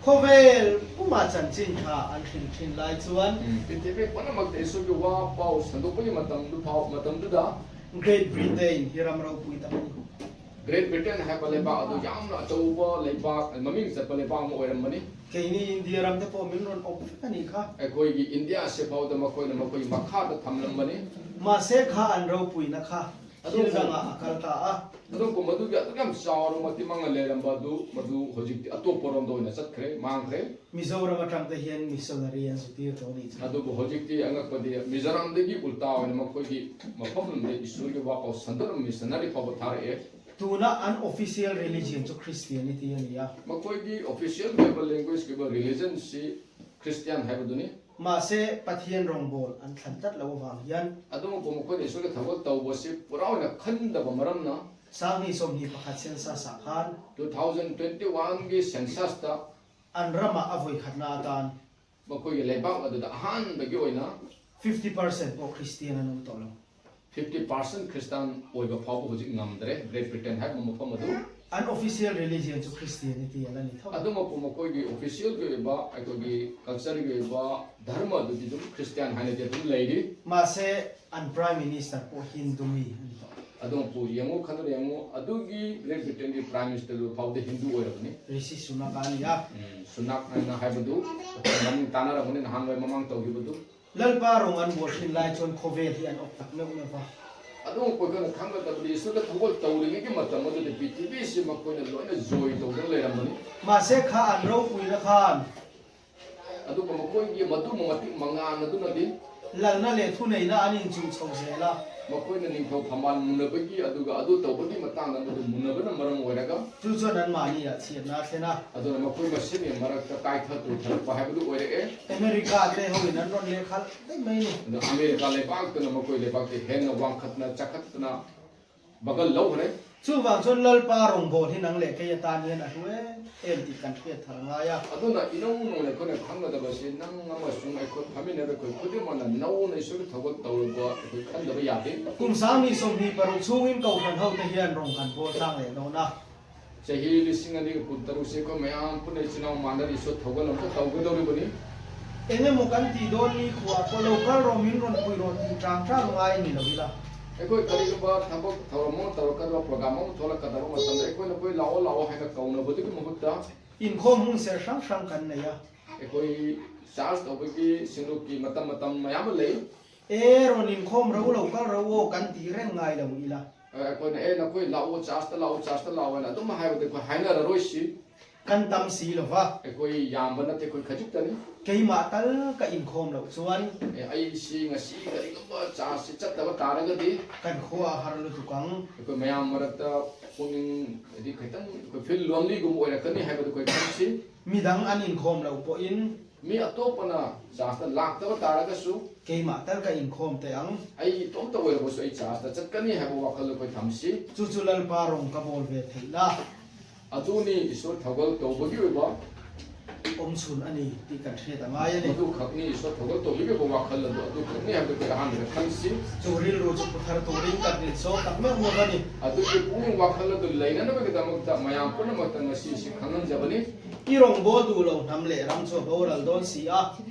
Khawvel puma chanchin ṭha an hrilh ṭhin lai chuan ꯎꯝ, ꯄ꯭ꯔꯤꯊꯤꯕꯤ ꯄꯨꯝꯅꯃꯛꯇ ꯏꯁꯣꯔꯒꯤ ꯋꯥ ꯄꯥꯎ ꯁꯟꯗꯣꯛꯄꯒꯤ ꯃꯇꯝꯗꯨ ꯐꯥꯎ, ꯃꯇꯝꯗꯨꯗ Great Britain hi ram ropui tak a ni. Great Britain ꯍꯥꯏꯕ ꯂꯩꯕꯥꯛ ꯑꯗꯨ ꯌꯥꯝꯅ ꯑꯆꯧꯕ ꯂꯩꯕꯥꯛ, ꯃꯃꯤꯡ ꯆꯠꯄ ꯂꯩꯕꯥꯛ ꯑꯃ ꯑꯣꯏꯔꯝꯕꯅꯤ꯫ Keini India ram te pawh min rawn awp vek a ni kha. ꯑꯩꯈꯣꯏꯒꯤ ꯏꯟꯗꯤꯌꯥ ꯑꯁꯤ ꯐꯥꯎꯗ ꯃꯈꯣꯏꯅ ꯃꯈꯣꯏꯒꯤ ꯃꯈꯥꯗ ꯊꯝꯂꯝꯕꯅꯤ꯫ Mahse kha an ropuina kha. ꯑꯗꯨꯕꯨ ꯁꯤꯜ ꯔꯪ ꯑ ꯀꯜ ꯇꯥ ꯑ꯫ ꯑꯗꯨꯕꯨ ꯃꯗꯨꯒꯤ ꯑꯗꯨꯛ ꯌꯥꯝ ꯆꯥꯎꯔꯕ ꯃꯇꯤꯛ ꯃꯥꯡꯅ ꯂꯩꯔꯝꯕ ꯑꯗꯨ, ꯃꯗꯨ ꯍꯧꯖꯤꯛꯇꯤ ꯑꯇꯣꯞꯄ ꯔꯣꯝꯗ ꯑꯣꯏꯅ ꯆꯠꯈ꯭ꯔꯦ, ꯃꯥꯡꯈ꯭ꯔꯦ꯫ Mizoram ꯑꯇꯪꯗ ꯍꯦꯟ missionary ꯑꯃꯁꯨ ꯄꯤꯔꯛꯇꯧꯔꯤ꯫ ꯑꯗꯨꯕꯨ ꯍꯧꯖꯤꯛꯇꯤ ꯑꯉꯛꯄꯗꯤ ꯃꯤꯖꯣꯔꯥꯝꯗꯒꯤ ꯎꯜꯇꯥ ꯑꯣꯏꯅ ꯃꯈꯣꯏꯒꯤ ꯃꯐꯝ ꯑꯃꯗ ꯏꯁꯣꯔꯒꯤ ꯋꯥ ꯄꯥꯎ ꯁꯟꯗꯣꯔꯕ ꯃꯤꯁꯅꯔꯤ ꯐꯥꯎꯕ ꯊꯥꯔꯛꯑꯦ꯫ ꯇꯨꯅ unofficial religion ꯁꯨ Christianity ꯑꯅꯤ ꯌꯥ꯫ ꯃꯈꯣꯏꯒꯤ official ꯑꯣꯏꯕ language ꯀꯤ ꯑꯣꯏꯕ religion ꯁꯤ Christian ꯍꯥꯏꯕꯗꯨꯅꯤ꯫ ꯃꯥꯁꯦ ꯄꯊꯤꯌꯦꯟ ꯔꯣꯡꯕꯣꯜ ꯑꯟ ꯊꯟꯇꯠ ꯂꯧꯕ ꯐꯥꯡ ꯍꯤꯌꯟ꯫ ꯑꯗꯨꯃꯛꯄꯨ ꯃꯈꯣꯏꯅ ꯏꯁꯣꯔꯒꯤ ꯊꯕꯛ ꯇꯧꯕꯁꯤ ꯄꯨꯔꯥ ꯑꯣꯏꯅ ꯈꯟꯗꯕ ꯃꯔꯝꯅ ꯁꯥꯡꯅꯤ ꯁꯣꯝꯅꯤ ꯄꯥꯈꯠ ꯁꯦꯟꯁꯥ ꯁꯥꯈꯥꯟ꯫ Two thousand twenty one ꯒꯤ census ꯇ ꯑꯟ ꯔꯃ ꯑꯚꯣꯏ ꯈꯠꯅꯥ ꯑꯇꯥꯟ꯫ ꯃꯈꯣꯏꯒꯤ ꯂꯩꯕꯥꯛ ꯑꯗꯨꯗ ꯑꯍꯥꯟꯕꯒꯤ ꯑꯣꯏꯅ fifty percent ꯄꯣ ꯈ꯭ꯔꯤꯁꯇꯤꯌꯥꯟ ꯑꯅꯨ ꯇꯧꯂꯝ꯫ Fifty percent Christian ꯑꯣꯏꯕ ꯐꯥꯎꯕ ꯍꯧꯖꯤꯛ ꯉꯝꯗ꯭ꯔꯦ, Great Britain ꯍꯥꯏꯕ ꯃꯐꯝ ꯑꯗꯨ꯫ Unofficial religion ꯁꯨ Christianity ꯑꯅꯅꯤ ꯊꯧ꯫ ꯑꯗꯨꯃꯛꯄꯨ ꯃꯈꯣꯏꯒꯤ official ꯒꯤ ꯑꯣꯏꯕ, ꯑꯩꯈꯣꯏꯒꯤ culture ꯒꯤ ꯑꯣꯏꯕ ꯙꯔꯃ ꯑꯗꯨꯗꯤ ꯑꯗꯨꯝ Christian ꯍꯥꯏꯅꯗꯤ ꯑꯗꯨꯝ ꯂꯩꯔꯤ꯫ ꯃꯥꯁꯦ ꯑꯟ Prime Minister ꯄꯣ ꯍꯤꯟꯗꯨꯃꯤ ꯑꯅꯤ ꯊꯧ꯫ ꯑꯗꯨꯝ ꯄꯨ ꯌꯦꯡꯉꯨ, ꯈꯟꯗꯨꯅ ꯌꯦꯡꯉꯨ, ꯑꯗꯨꯒꯤ Great Britainꯒꯤ Prime Ministerꯗꯨ ꯐꯥꯎꯗꯤ ꯍꯤꯟꯗꯨ ꯑꯣꯏꯔꯕꯅꯤ꯫ ꯔꯤꯁꯤ ꯁꯨꯅꯥꯛ ꯍꯥꯏꯅ, ꯎꯝ, ꯁꯨꯅꯥꯛ ꯍꯥꯏꯅ ꯍꯥꯏꯕꯗꯨ ꯑꯩꯈꯣꯏ ꯃꯃꯤꯡ ꯇꯥꯟꯅꯔꯝꯒꯅꯤ, ꯅꯍꯥꯟꯋꯥꯏ ꯃꯃꯥꯡ ꯇꯧꯈꯤꯕꯗꯨ꯫ ꯂꯜꯄꯥ ꯔꯣꯡ ꯑꯟꯕꯣ ꯁꯤꯟ ꯂꯥꯏꯆꯣꯟ ꯈꯣꯕꯦ ꯍꯤ ꯑꯟ ꯑꯣꯛ ꯇꯛꯅ ꯎꯅꯕ꯫ ꯑꯗꯨ ꯑꯩꯈꯣꯏꯅ ꯈꯪꯒꯗꯕꯗꯤ ꯏꯁꯣꯔꯗ ꯊꯧꯒꯜ ꯇꯧꯔꯤꯉꯩꯒꯤ ꯃꯇꯝ ꯑꯗꯨꯗ ꯄ꯭ꯔꯤꯊꯤꯕꯤꯁꯤ ꯃꯈꯣꯏꯅ ꯂꯣꯏꯅ ꯖꯣꯏ ꯇꯧꯗꯨꯅ ꯂꯩꯔꯝꯕꯅꯤ꯫ ꯃꯥꯁꯦ ꯈꯥ ꯑꯟ ꯔꯧ ꯀꯨꯏꯅ ꯈꯥꯟ꯫ ꯑꯗꯨꯒ ꯃꯈꯣꯏꯒꯤ ꯃꯇꯨ ꯃꯇꯤꯛ ꯃꯉꯥꯜ ꯑꯗꯨꯅꯗꯤ ꯂꯜꯅ ꯂꯦꯊꯨꯅꯩꯅ ꯑꯅꯤꯡ ꯆꯨ ꯁꯧꯁꯦꯂ꯫ ꯃꯈꯣꯏꯅ ꯅꯤꯡꯊꯧ ꯐꯝꯕꯥꯜ ꯃꯨꯟꯅꯕꯒꯤ ꯑꯗꯨꯒ ꯑꯗꯨ ꯇꯧꯕꯒꯤ ꯃꯇꯥꯡꯗ ꯃꯗꯨ ꯃꯨꯟꯅꯕꯅ ꯃꯔꯝ ꯑꯣꯏꯔꯒ ꯆꯨꯖꯣꯅꯟ ꯃꯥꯅꯤ ꯌꯥ ꯁꯤꯌꯅꯥ ꯊꯦꯅꯥ꯫ ꯑꯗꯨꯅ ꯃꯈꯣꯏ ꯃꯁꯦꯟꯒꯤ ꯃꯔꯛꯇ ꯀꯥꯏꯊ ꯇꯣꯏꯊꯔꯛꯄ ꯍꯥꯏꯕꯗꯨ ꯑꯣꯏꯔꯛꯑꯦ꯫ ꯑꯃꯦꯔꯤꯀꯥ ꯑꯇꯩ ꯍꯧꯒꯤ ꯅꯟ ꯔꯣꯟ ꯂꯦꯈꯜ ꯑꯇꯩ ꯃꯩꯅꯤ꯫ ꯑꯗꯣ ꯑꯃꯦꯔꯤꯀꯥ ꯂꯩꯕꯥꯛꯇꯨꯅ ꯃꯈꯣꯏ ꯂꯩꯕꯥꯛꯇꯤ ꯍꯦꯟꯅ ꯋꯥꯡꯈꯠꯅ ꯆꯥꯈꯠꯇꯅ ꯕꯒꯜ ꯂꯧꯈ꯭ꯔꯦ꯫ ꯆꯨꯕꯥꯡꯁꯣꯟ ꯂꯜꯄꯥ ꯔꯣꯡꯕꯣꯜ ꯍꯤ ꯅꯪ ꯂꯦ ꯀꯩ ꯑꯇꯥꯅꯤ ꯍꯦꯟꯅ ꯍꯨꯑꯦ꯫ And T ꯀꯟꯐꯦꯠ ꯊꯔꯉꯥꯌꯥ꯫ ꯑꯗꯨꯅ ꯏꯅꯧ ꯅꯧꯅ ꯑꯩꯈꯣꯏꯅ ꯈꯪꯒꯗꯕꯁꯤ ꯅꯪ ꯑꯃꯁꯨꯡ ꯑꯩꯈꯣꯏ ꯐꯝꯃꯤꯟꯅꯕ ꯑꯩꯈꯣꯏ ꯈꯨꯗꯤꯡꯃꯛꯅ ꯅꯧꯅ ꯏꯁꯣꯔꯒꯤ ꯊꯧꯒꯜ ꯇꯧꯔꯨꯕ ꯑꯩꯈꯣꯏ ꯈꯟꯗꯕ ꯌꯥꯗꯦ꯫ ꯀꯨꯝꯁꯥꯡꯅꯤ ꯁꯣꯝꯕꯤ ꯄꯔꯨꯛ ꯁꯨꯡꯏꯟ ꯀꯧ ꯈꯟꯍꯧꯗ ꯍꯤꯌꯥꯟ ꯔꯣꯡ ꯈꯟꯕꯣ ꯆꯥꯡꯂꯦ ꯅꯧꯅ꯫ ꯆꯍꯤ ꯂꯤꯁꯤꯡ ꯑꯅꯤꯒ ꯀꯨꯟꯇꯔꯨꯛꯁꯦ ꯑꯩꯈꯣꯏ ꯃꯌꯥꯝ ꯄꯨꯟꯅ ꯏꯆꯤꯟ ꯏꯅꯥꯎ ꯃꯥꯟꯅꯔ ꯏꯁꯣꯔ ꯊꯧꯒꯜ ꯑꯃꯈꯛ ꯇꯧꯒꯗꯧꯔꯤꯕꯅꯤ꯫ ꯑꯦꯅꯦ ꯃꯨꯀꯟ ꯇꯤꯗꯣ ꯅꯤ ꯈꯨꯋꯥ ꯀꯣꯂꯧ ꯀꯜ ꯔꯣ ꯃꯤꯟ ꯔꯣꯟ ꯀꯨꯏ ꯔꯣ ꯇꯤ ꯇ꯭ꯔꯥꯡ ꯇ꯭ꯔꯥꯡ ꯉꯥꯏ ꯃꯤ ꯂꯧꯏ ꯂꯥ꯫ ꯑꯩꯈꯣꯏ ꯀꯔꯤꯒꯨꯝꯕ ꯊꯕꯛ ꯊꯧꯔꯝ ꯑꯃ ꯇꯧꯔꯛꯀꯗꯕ, ꯄ꯭ꯔꯣꯒ꯭ꯔꯥꯝ ꯑꯃ ꯊꯣꯛꯂꯛꯀꯗꯕ ꯃꯇꯝꯗ ꯑꯩꯈꯣꯏ ꯅꯈꯣꯏ ꯂꯥꯛꯑꯣ ꯂꯥꯛꯑꯣ ꯍꯥꯏꯅ ꯀꯧꯅꯕꯗꯨꯒꯤ ꯃꯍꯨꯠꯇ ꯏꯟꯈꯣꯝ ꯍꯨꯝ ꯁꯦꯔ ꯁ꯭ꯔꯪ ꯁ꯭ꯔꯪ ꯀꯟꯅ ꯌꯥ꯫ ꯑꯩꯈꯣꯏ ꯆꯥꯔꯖ ꯇꯧꯕꯒꯤ ꯁꯤꯡꯂꯨꯞꯀꯤ ꯃꯇꯝ ꯃꯇꯝ ꯃꯌꯥꯝ ꯑꯃ ꯂꯩ꯫ ꯑꯦ ꯔꯣ ꯅꯤꯟꯈꯣꯝ ꯔꯧ ꯂꯧ ꯀꯜ ꯔꯧ ꯑꯣ ꯀꯟ ꯇꯤ ꯔꯦꯡ ꯉꯥꯏ ꯂꯧ ꯏ ꯂꯥ꯫ ꯑꯩꯈꯣꯏꯅ, "ꯑꯦ, ꯅꯈꯣꯏ ꯂꯥꯛꯑꯣ, ꯆꯥꯔꯖꯇ ꯂꯥꯛꯑꯣ, ꯆꯥꯔꯖꯇ ꯂꯥꯛꯑꯣ" ꯍꯥꯏꯅ ꯑꯗꯨꯝ ꯍꯥꯏꯕꯗ ꯑꯩꯈꯣꯏ ꯍꯥꯏꯅꯔꯔꯣꯏꯁꯤ꯫ ꯀꯟ ꯇꯝ ꯁꯤ ꯂꯣ ꯐꯥ꯫ ꯑꯩꯈꯣꯏ ꯌꯥꯝꯕ ꯅꯠꯇꯦ, ꯑꯩꯈꯣꯏ ꯈꯖꯤꯛꯇꯅꯤ꯫ ꯀꯩ ꯃꯥ ꯇꯜ ꯀ ꯏꯟꯈꯣꯝ ꯂꯧ ꯆꯨꯋꯥꯟ꯫ ꯑꯦ, ꯑꯩ ꯁꯤ ꯉꯁꯤ ꯀꯔꯤꯒꯨꯝꯕ ꯆꯥꯔꯖꯁꯤ ꯆꯠꯇꯕ ꯇꯥꯔꯒꯗꯤ ꯀꯟ ꯈꯣ ꯑ ꯍꯔ ꯂꯨ ꯇꯨꯀꯪ꯫ ꯑꯩꯈꯣꯏ ꯃꯌꯥꯝ ꯃꯔꯛꯇ ꯄꯨꯛꯅꯤꯡ ꯍꯥꯏꯗꯤ ꯈꯤꯇꯪ ꯑꯩꯈꯣꯏ ꯐꯤꯜ ꯂꯣꯟꯂꯤꯒꯨꯝꯕ ꯑꯣꯏꯔꯛꯀꯅꯤ ꯍꯥꯏꯕꯗꯨ ꯑꯩꯈꯣꯏ ꯈꯪꯁꯤ꯫ ꯃꯤꯗꯪ ꯑꯅꯤ ꯏꯟꯈꯣꯝ ꯂꯧ ꯄꯣ ꯏꯟ꯫ ꯃꯤ ꯑꯇꯣꯞꯄꯅ ꯆꯥꯔꯖꯇ ꯂꯥꯛꯇꯕ ꯇꯥꯔꯒꯁꯨ ꯀꯩ ꯃꯥ ꯇꯜ ꯀ ꯏꯟꯈꯣꯝ ꯇ ꯌꯥꯡ꯫ ꯑꯩ ꯏꯇꯣꯝꯇ ꯑꯣꯏꯔꯕꯁꯨ ꯑꯩ ꯆꯥꯔꯖꯇ ꯆꯠꯀꯅꯤ ꯍꯥꯏꯕ ꯋꯥꯈꯜꯗ ꯑꯩꯈꯣꯏ ꯊꯝꯁꯤ꯫ ꯆꯨꯆꯨ ꯂꯜ ꯄꯥꯔꯣꯡ ꯀꯕꯣꯜ ꯕꯦ ꯊꯩ ꯂꯥ꯫ ꯑꯗꯨꯅꯤ ꯏꯁꯣꯔ ꯊꯧꯒꯜ ꯇꯧꯕꯒꯤ ꯑꯣꯏꯕ꯫ ꯑꯣꯝ ꯁꯨꯟ ꯑꯅꯤ ꯇꯤ ꯀꯟꯊ꯭ꯔꯦ ꯇ ꯉꯥꯏ ꯑꯅꯤ꯫ ꯃꯗꯨꯈꯛꯅꯤ ꯏꯁꯣꯔ ꯊꯧꯒꯜ ꯇꯧꯕꯒꯤ ꯑꯣꯏꯕ ꯋꯥꯈꯜ ꯑꯗꯨ ꯑꯗꯨꯈꯛꯅꯤ ꯍꯥꯏꯕꯗꯨ ꯑꯩꯈꯣꯏ ꯑꯍꯥꯟꯕꯗ ꯈꯪꯁꯤ꯫ ꯆꯨꯔꯤꯜ ꯔꯨ ꯆꯨ ꯄꯨꯊꯔ ꯇꯨꯔꯤꯜ ꯀꯠꯅꯤꯜ ꯁꯣ ꯇꯛꯃꯛ ꯃꯣꯒꯅꯤ꯫ ꯑꯗꯨꯒꯤ ꯄꯨꯛꯅꯤꯡ ꯋꯥꯈꯜ ꯑꯗꯨ ꯂꯩꯅꯅꯕꯒꯤꯗꯃꯛꯇ ꯃꯌꯥꯝ ꯄꯨꯝꯅꯃꯛꯇ ꯉꯁꯤ ꯑꯁꯤ ꯈꯪꯍꯟꯖꯕꯅꯤ꯫ ꯏꯔꯣꯡ ꯕꯣꯜ ꯗꯨ ꯂꯧ ꯅꯝꯂꯦ ꯔꯝ ꯆꯣ ꯕꯧꯔꯜ ꯗꯣꯟ ꯁꯤ ꯑ꯫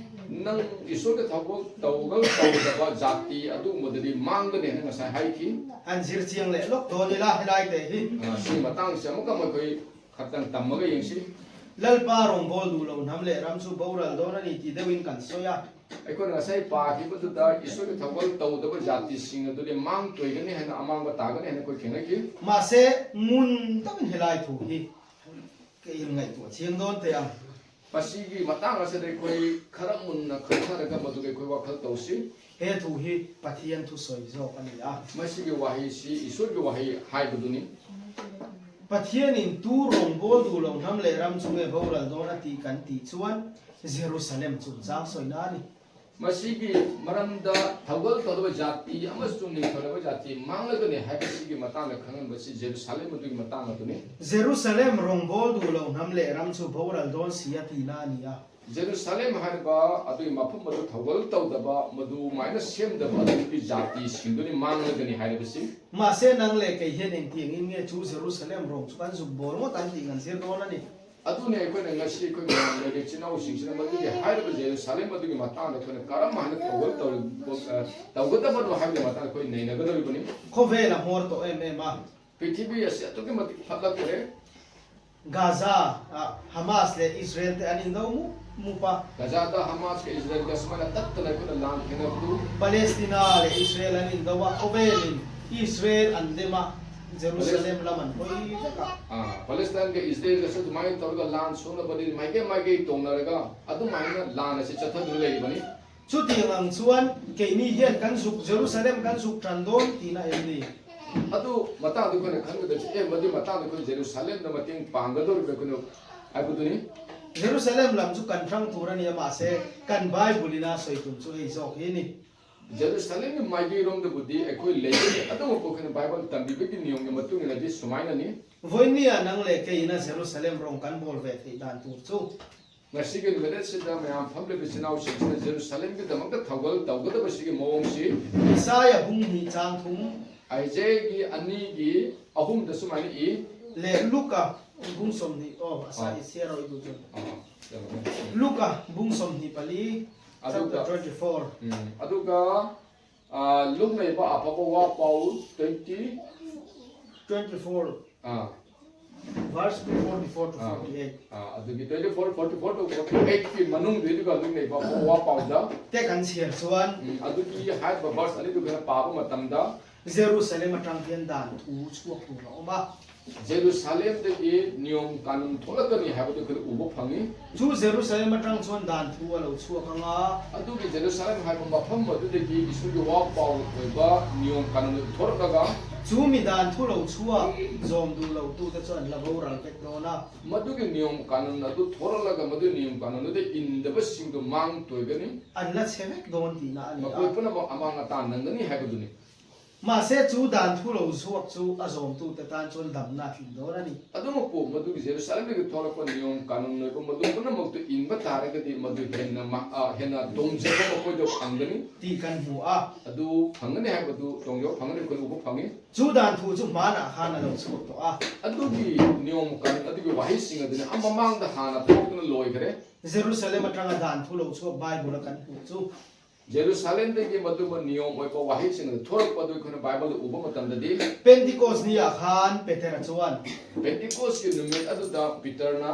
ꯅꯪ ꯏꯁꯣꯔꯒꯤ ꯊꯕꯛ ꯇꯧꯒ ꯇꯧꯗꯕ ꯖꯥꯇꯤ ꯑꯗꯨꯒꯨꯝꯕꯗꯨꯗꯤ ꯃꯥꯡꯒꯅꯤ ꯍꯥꯏꯅ ꯉꯁꯥꯏ ꯍꯥꯏꯈꯤ꯫ อัน zir chiang leh lawk dawn ila helai te hi. ꯑ, ꯁꯤꯒꯤ ꯃꯇꯥꯡꯁꯦ ꯑꯃꯨꯛꯀ ꯑꯩꯈꯣꯏ ꯈꯛꯇꯪ ꯇꯝꯃꯒ ꯌꯦꯡꯁꯤ꯫ Lalpa rongbawl duh lo hnam leh ram chu boral dawn a ni ti deuhin kan sawi a. ꯑꯩꯈꯣꯏꯅ ꯉꯁꯥꯏ ꯄꯥꯈꯤꯕꯗꯨꯗ ꯏꯁꯣꯔꯒꯤ ꯊꯧꯒꯜ ꯇꯧꯗꯕ ꯖꯥꯇꯤꯁꯤꯡ ꯑꯗꯨꯗꯤ ꯃꯥꯡ ꯇꯣꯏꯒꯅꯤ ꯍꯥꯏꯅ, ꯑꯃꯥꯡꯕ ꯇꯥꯒꯅꯤ ꯍꯥꯏꯅ ꯑꯩꯈꯣꯏ ꯊꯦꯡꯅꯈꯤ꯫ Mahse, ngun takin helai thu hi kei in ngaihtuah chiang dawn teh a. ꯃꯁꯤꯒꯤ ꯃꯇꯥꯡ ꯑꯁꯤꯗ ꯑꯩꯈꯣꯏ ꯈꯔ ꯃꯨꯟꯅ ꯈꯟꯊꯔꯒ ꯃꯗꯨꯒꯤ ꯑꯩꯈꯣꯏ ꯋꯥꯈꯜ ꯇꯧꯁꯤ꯫ He thu hi Pathian thusawi zawk a ni a. ꯃꯁꯤꯒꯤ ꯋꯥꯍꯩꯁꯤ ꯏꯁꯣꯔꯒꯤ ꯋꯥꯍꯩ ꯍꯥꯏꯕꯗꯨꯅꯤ꯫ Pathianin tu rongbawl duh lo hnam leh ram chu nge boral dawn a tih kan tih chuan Jerusalem chungchang sawina a ni. ꯃꯁꯤꯒꯤ ꯃꯔꯝꯗ ꯊꯧꯒꯜ ꯇꯧꯗꯕ ꯖꯥꯇꯤ ꯑꯃꯁꯨꯡ ꯅꯤꯡꯊꯧꯔꯕ ꯖꯥꯇꯤ ꯃꯥꯡꯂꯒꯅꯤ ꯍꯥꯏꯕꯁꯤꯒꯤ ꯃꯇꯥꯡꯗ ꯈꯪꯍꯟꯕꯁꯤ ꯖꯦꯔꯨꯁꯥꯂꯦꯝ ꯑꯗꯨꯒꯤ ꯃꯇꯥꯡ ꯑꯗꯨꯅꯤ꯫ Jerusalem rongbawl duh lo hnam leh ram chu boral dawn si a tihna a ni a. Jerusalem ꯍꯥꯏꯔꯤꯕ ꯑꯗꯨꯒꯤ ꯃꯐꯝ ꯑꯗꯨ ꯊꯧꯒꯜ ꯇꯧꯗꯕ, ꯃꯗꯨꯃꯥꯏꯅ ꯁꯦꯝꯗꯕ ꯑꯗꯨꯒꯤ ꯖꯥꯇꯤꯁꯤꯡꯗꯨꯅꯤ ꯃꯥꯡꯂꯒꯅꯤ ꯍꯥꯏꯔꯤꯕꯁꯤ꯫ Mahse, nang leh kei hian engtiangin nge chu Jerusalem rawng chu kan zuk bawl ngawt ang tih kan zir dawn a ni. ꯑꯗꯨꯅꯤ ꯑꯩꯈꯣꯏꯅ ꯉꯁꯤ ꯑꯩꯈꯣꯏ ꯃꯌꯥꯝ ꯂꯩꯔꯤꯕ ꯏꯆꯤꯟ ꯏꯅꯥꯎꯁꯤꯡꯁꯤꯅ ꯃꯗꯨꯒꯤ ꯍꯥꯏꯔꯤꯕ ꯖꯦꯔꯨꯁꯥꯂꯦꯝ ꯑꯗꯨꯒꯤ ꯃꯇꯥꯡꯗ ꯑꯩꯈꯣꯏꯅ ꯀꯔꯝ ꯍꯥꯏꯅ ꯊꯧꯒꯜ ꯇꯧꯔꯤ-, ꯑ, ꯇꯧꯒꯗꯕꯅꯣ ꯍꯥꯏꯕꯒꯤ ꯃꯇꯥꯡꯗ ꯑꯩꯈꯣꯏ ꯅꯩꯅꯒꯗꯧꯔꯤꯕꯅꯤ꯫ Khawvel a hmawr tawh em em a. ꯄ꯭ꯔꯤꯊꯤꯕꯤ ꯑꯁꯤ ꯑꯗꯨꯛꯀꯤ ꯃꯇꯤꯛ ꯐꯠꯂꯛꯇ꯭ꯔꯦ꯫ Gaza, ah, Hamas leh Israel te an indo mup mup a. ꯒꯥꯖꯥꯗ ꯍꯃꯥꯁꯀ ꯏꯖꯔꯦꯜꯒ ꯁꯨꯃꯥꯏꯅ ꯇꯠꯇꯅ ꯑꯩꯈꯣꯏꯅ ꯂꯥꯟ ꯊꯦꯡꯅꯕꯗꯨ꯫ Palestina leh Israel an indo a, khawvelin Israel an dem a, Jerusalem lam an hawi vek a. ꯑꯥ, ꯄꯦꯂꯦꯁꯇꯥꯏꯟꯒ ꯏꯖꯔꯦꯜꯒꯁꯨ ꯑꯗꯨꯃꯥꯏꯅ ꯇꯧꯔꯒ ꯂꯥꯟ ꯁꯣꯛꯅꯕꯗꯤ ꯃꯥꯏꯀꯩ ꯃꯥꯏꯀꯩ ꯇꯣꯡꯅꯔꯒ ꯑꯗꯨꯃꯥꯏꯅ ꯂꯥꯟ ꯑꯁꯤ ꯆꯠꯊꯗꯨꯅ ꯂꯩꯔꯤꯕꯅꯤ꯫ Chutiang ang chuan keini hian kan zuk, Jerusalem kan zuk ṭan dawn tihna em ni? ꯑꯗꯨ ꯃꯇꯥꯡꯗ ꯑꯩꯈꯣꯏꯅ ꯈꯟꯒꯗꯕꯁꯤ, ꯑꯦ, ꯃꯗꯨꯒꯤ ꯃꯇꯥꯡꯗ ꯑꯩꯈꯣꯏ ꯖꯦꯔꯨꯁꯥꯂꯦꯝꯗ ꯃꯇꯦꯡ ꯄꯥꯡꯒꯗꯧꯔꯤꯕ ꯑꯩꯈꯣꯏꯅ ꯍꯥꯏꯕꯗꯨꯅꯤ꯫ Jerusalem lam chu kan ṭhang tur a ni a, mahse, kan Bible-ina sawi tum chu hei zawk hi ni. ꯖꯦꯔꯨꯁꯥꯂꯦꯝꯒꯤ ꯃꯥꯏꯀꯩꯔꯣꯝꯗꯕꯨꯗꯤ ꯑꯩꯈꯣꯏ ꯂꯩꯒꯅꯤ, ꯑꯗꯨꯕꯨ ꯑꯩꯈꯣꯏꯅ ꯕꯥꯏꯕꯜ ꯇꯝꯕꯤꯕꯒꯤ ꯅꯤꯌꯣꯝꯒꯤ ꯃꯇꯨꯡ ꯏꯟꯅꯗꯤ ꯁꯨꯃꯥꯏꯅꯅꯤ꯫ Vawinia nang leh keina Jerusalem rawng kan bawl ve theih dan tur chu. ꯉꯁꯤꯒꯤ ꯅꯨꯃꯤꯠ ꯑꯁꯤꯗ ꯃꯌꯥꯝ ꯐꯝꯂꯤꯕ ꯏꯆꯤꯟ ꯏꯅꯥꯎꯁꯤꯡꯁꯤꯅ ꯖꯦꯔꯨꯁꯥꯂꯦꯝꯒꯤꯗꯃꯛꯇ ꯊꯧꯒꯜ ꯇꯧꯒꯗꯕꯁꯤꯒꯤ ꯃꯑꯣꯡꯁꯤ Isaia bung hnih chang thum. ꯑꯥꯏꯖꯥꯌꯥꯒꯤ ꯑꯅꯤꯒꯤ ꯑꯍꯨꯝꯗ ꯁꯨꯃꯥꯏꯅ E. Leh Luka bung sawmhnih, aw, asa Ah. Isaia rawh i duh chuan. Ah. Luka bung somni pali, ꯑꯗꯨꯒ chapter twenty-four, ꯎꯝ, ꯑꯗꯨꯒ ꯑ, ꯂꯨꯛꯅ ꯏꯕ ꯑꯐꯕ ꯋꯥ ꯄꯥꯎ twenty twenty-four, ꯑ, verse forty-four to ꯑ, forty-eight. ꯑ, ꯑꯗꯨꯒꯤ twenty four, forty four to forty eight ꯀꯤ ꯃꯅꯨꯡꯗꯨꯗ ꯑꯗꯨꯒ ꯂꯨꯛꯅ ꯏꯕ ꯑꯐꯕ ꯋꯥ ꯄꯥꯎꯗ Te kan siar chuan, ꯎꯝ, ꯑꯗꯨꯒꯤ ꯍꯥꯏꯔꯤꯕ verse ꯑꯅꯤꯗꯨ ꯑꯩꯈꯣꯏꯅ ꯄꯥꯕ ꯃꯇꯝꯗ Jerusalem atang hian dan thu chhuak tur a awm a. ꯖꯦꯔꯨꯁꯥꯂꯦꯝꯗꯒꯤ ꯅꯤꯌꯣꯝ ꯀꯥꯅꯨꯟ ꯊꯣꯛꯂꯛꯀꯅꯤ ꯍꯥꯏꯕꯗꯨ ꯑꯩꯈꯣꯏꯅ ꯎꯕ ꯐꯪꯉꯤ꯫ Chu Jerusalem atang chuan dan thu a lo chhuak ang a. ꯑꯗꯨꯒꯤ ꯖꯦꯔꯨꯁꯥꯂꯦꯝ ꯍꯥꯏꯕ ꯃꯐꯝ ꯑꯗꯨꯗꯒꯤ ꯏꯁꯣꯔꯒꯤ ꯋꯥ ꯄꯥꯎ ꯑꯣꯏꯕ ꯅꯤꯌꯣꯝ ꯀꯥꯅꯨꯟ ꯊꯣꯔꯛꯂꯒ Chumi dan thu lo chhuak, zawm duh lo tute chuan la bo ral vek dawn a. ꯃꯗꯨꯒꯤ ꯅꯤꯌꯣꯝ ꯀꯥꯅꯨꯟ ꯑꯗꯨ ꯊꯣꯔꯛꯂꯒ ꯃꯗꯨꯒꯤ ꯅꯤꯌꯣꯝ ꯀꯥꯅꯨꯟ ꯑꯗꯨꯗ ꯏꯟꯗꯕꯁꯤꯡꯗꯨ ꯃꯥꯡ ꯇꯣꯏꯒꯅꯤ꯫ An la chhe vek dawn tihna a ni ꯃꯈꯣꯏ a. ꯄꯨꯝꯅꯃꯛ ꯑꯃꯥꯡ ꯑꯇꯥ ꯅꯪꯒꯅꯤ ꯍꯥꯏꯕꯗꯨꯅꯤ꯫ Mahse, chu dan thu lo chhuak chu a zawmtute tan chuan damna a tling dawn a ni. ꯑꯗꯨꯃꯛꯄꯨ ꯃꯗꯨꯒꯤ ꯖꯦꯔꯨꯁꯥꯂꯦꯝꯗꯒꯤ ꯊꯣꯛꯂꯛꯄ ꯅꯤꯌꯣꯝ ꯀꯥꯅꯨꯟ ꯑꯣꯏꯕ ꯃꯗꯨ ꯄꯨꯝꯅꯃꯛꯇꯨ ꯏꯟꯕ ꯇꯥꯔꯒꯗꯤ ꯃꯗꯨ ꯍꯦꯟꯅ ꯃ-, ꯑ, ꯍꯦꯟꯅ ꯇꯣꯡꯖꯕ ꯃꯈꯣꯏꯗ ꯐꯪꯒꯅꯤ꯫ Tih kan hmu a. ꯑꯗꯨ ꯐꯪꯒꯅꯤ ꯍꯥꯏꯕꯗꯨ ꯇꯣꯡꯖꯕ ꯐꯪꯒꯅꯤ ꯑꯩꯈꯣꯏꯅ ꯎꯕ ꯐꯪꯉꯤ꯫ Chu dan thu chu hmana hana lo chhuak tawh a. ꯑꯗꯨꯒꯤ ꯅꯤꯌꯣꯝ ꯀꯥꯅꯨꯟ ꯑꯗꯨꯒꯤ ꯋꯥꯍꯩꯁꯤꯡ ꯑꯗꯨꯅ ꯑ ꯃꯃꯥꯡꯗ ꯍꯥꯟꯅ ꯊꯣꯛꯇꯨꯅ ꯂꯣꯏꯈ꯭ꯔꯦ꯫ Jerusalem atanga dan thu lo chhuak Bible a kan hmuh chu. ꯖꯦꯔꯨꯁꯥꯂꯦꯝꯗꯒꯤ ꯃꯗꯨꯒꯨꯝꯕ ꯅꯤꯌꯣꯝ ꯑꯣꯏꯕ ꯋꯥꯍꯩꯁꯤꯡ ꯑꯗꯨ ꯊꯣꯔꯛꯄ ꯑꯗꯨ ꯑꯩꯈꯣꯏꯅ ꯕꯥꯏꯕꯜꯗ ꯎꯕ ꯃꯇꯝꯗꯗꯤ Pentecost nia khan Petera chuan ꯄꯦꯟꯇꯤꯀꯣꯁꯀꯤ ꯅꯨꯃꯤꯠ ꯑꯗꯨꯗ ꯄꯤꯇꯔꯅ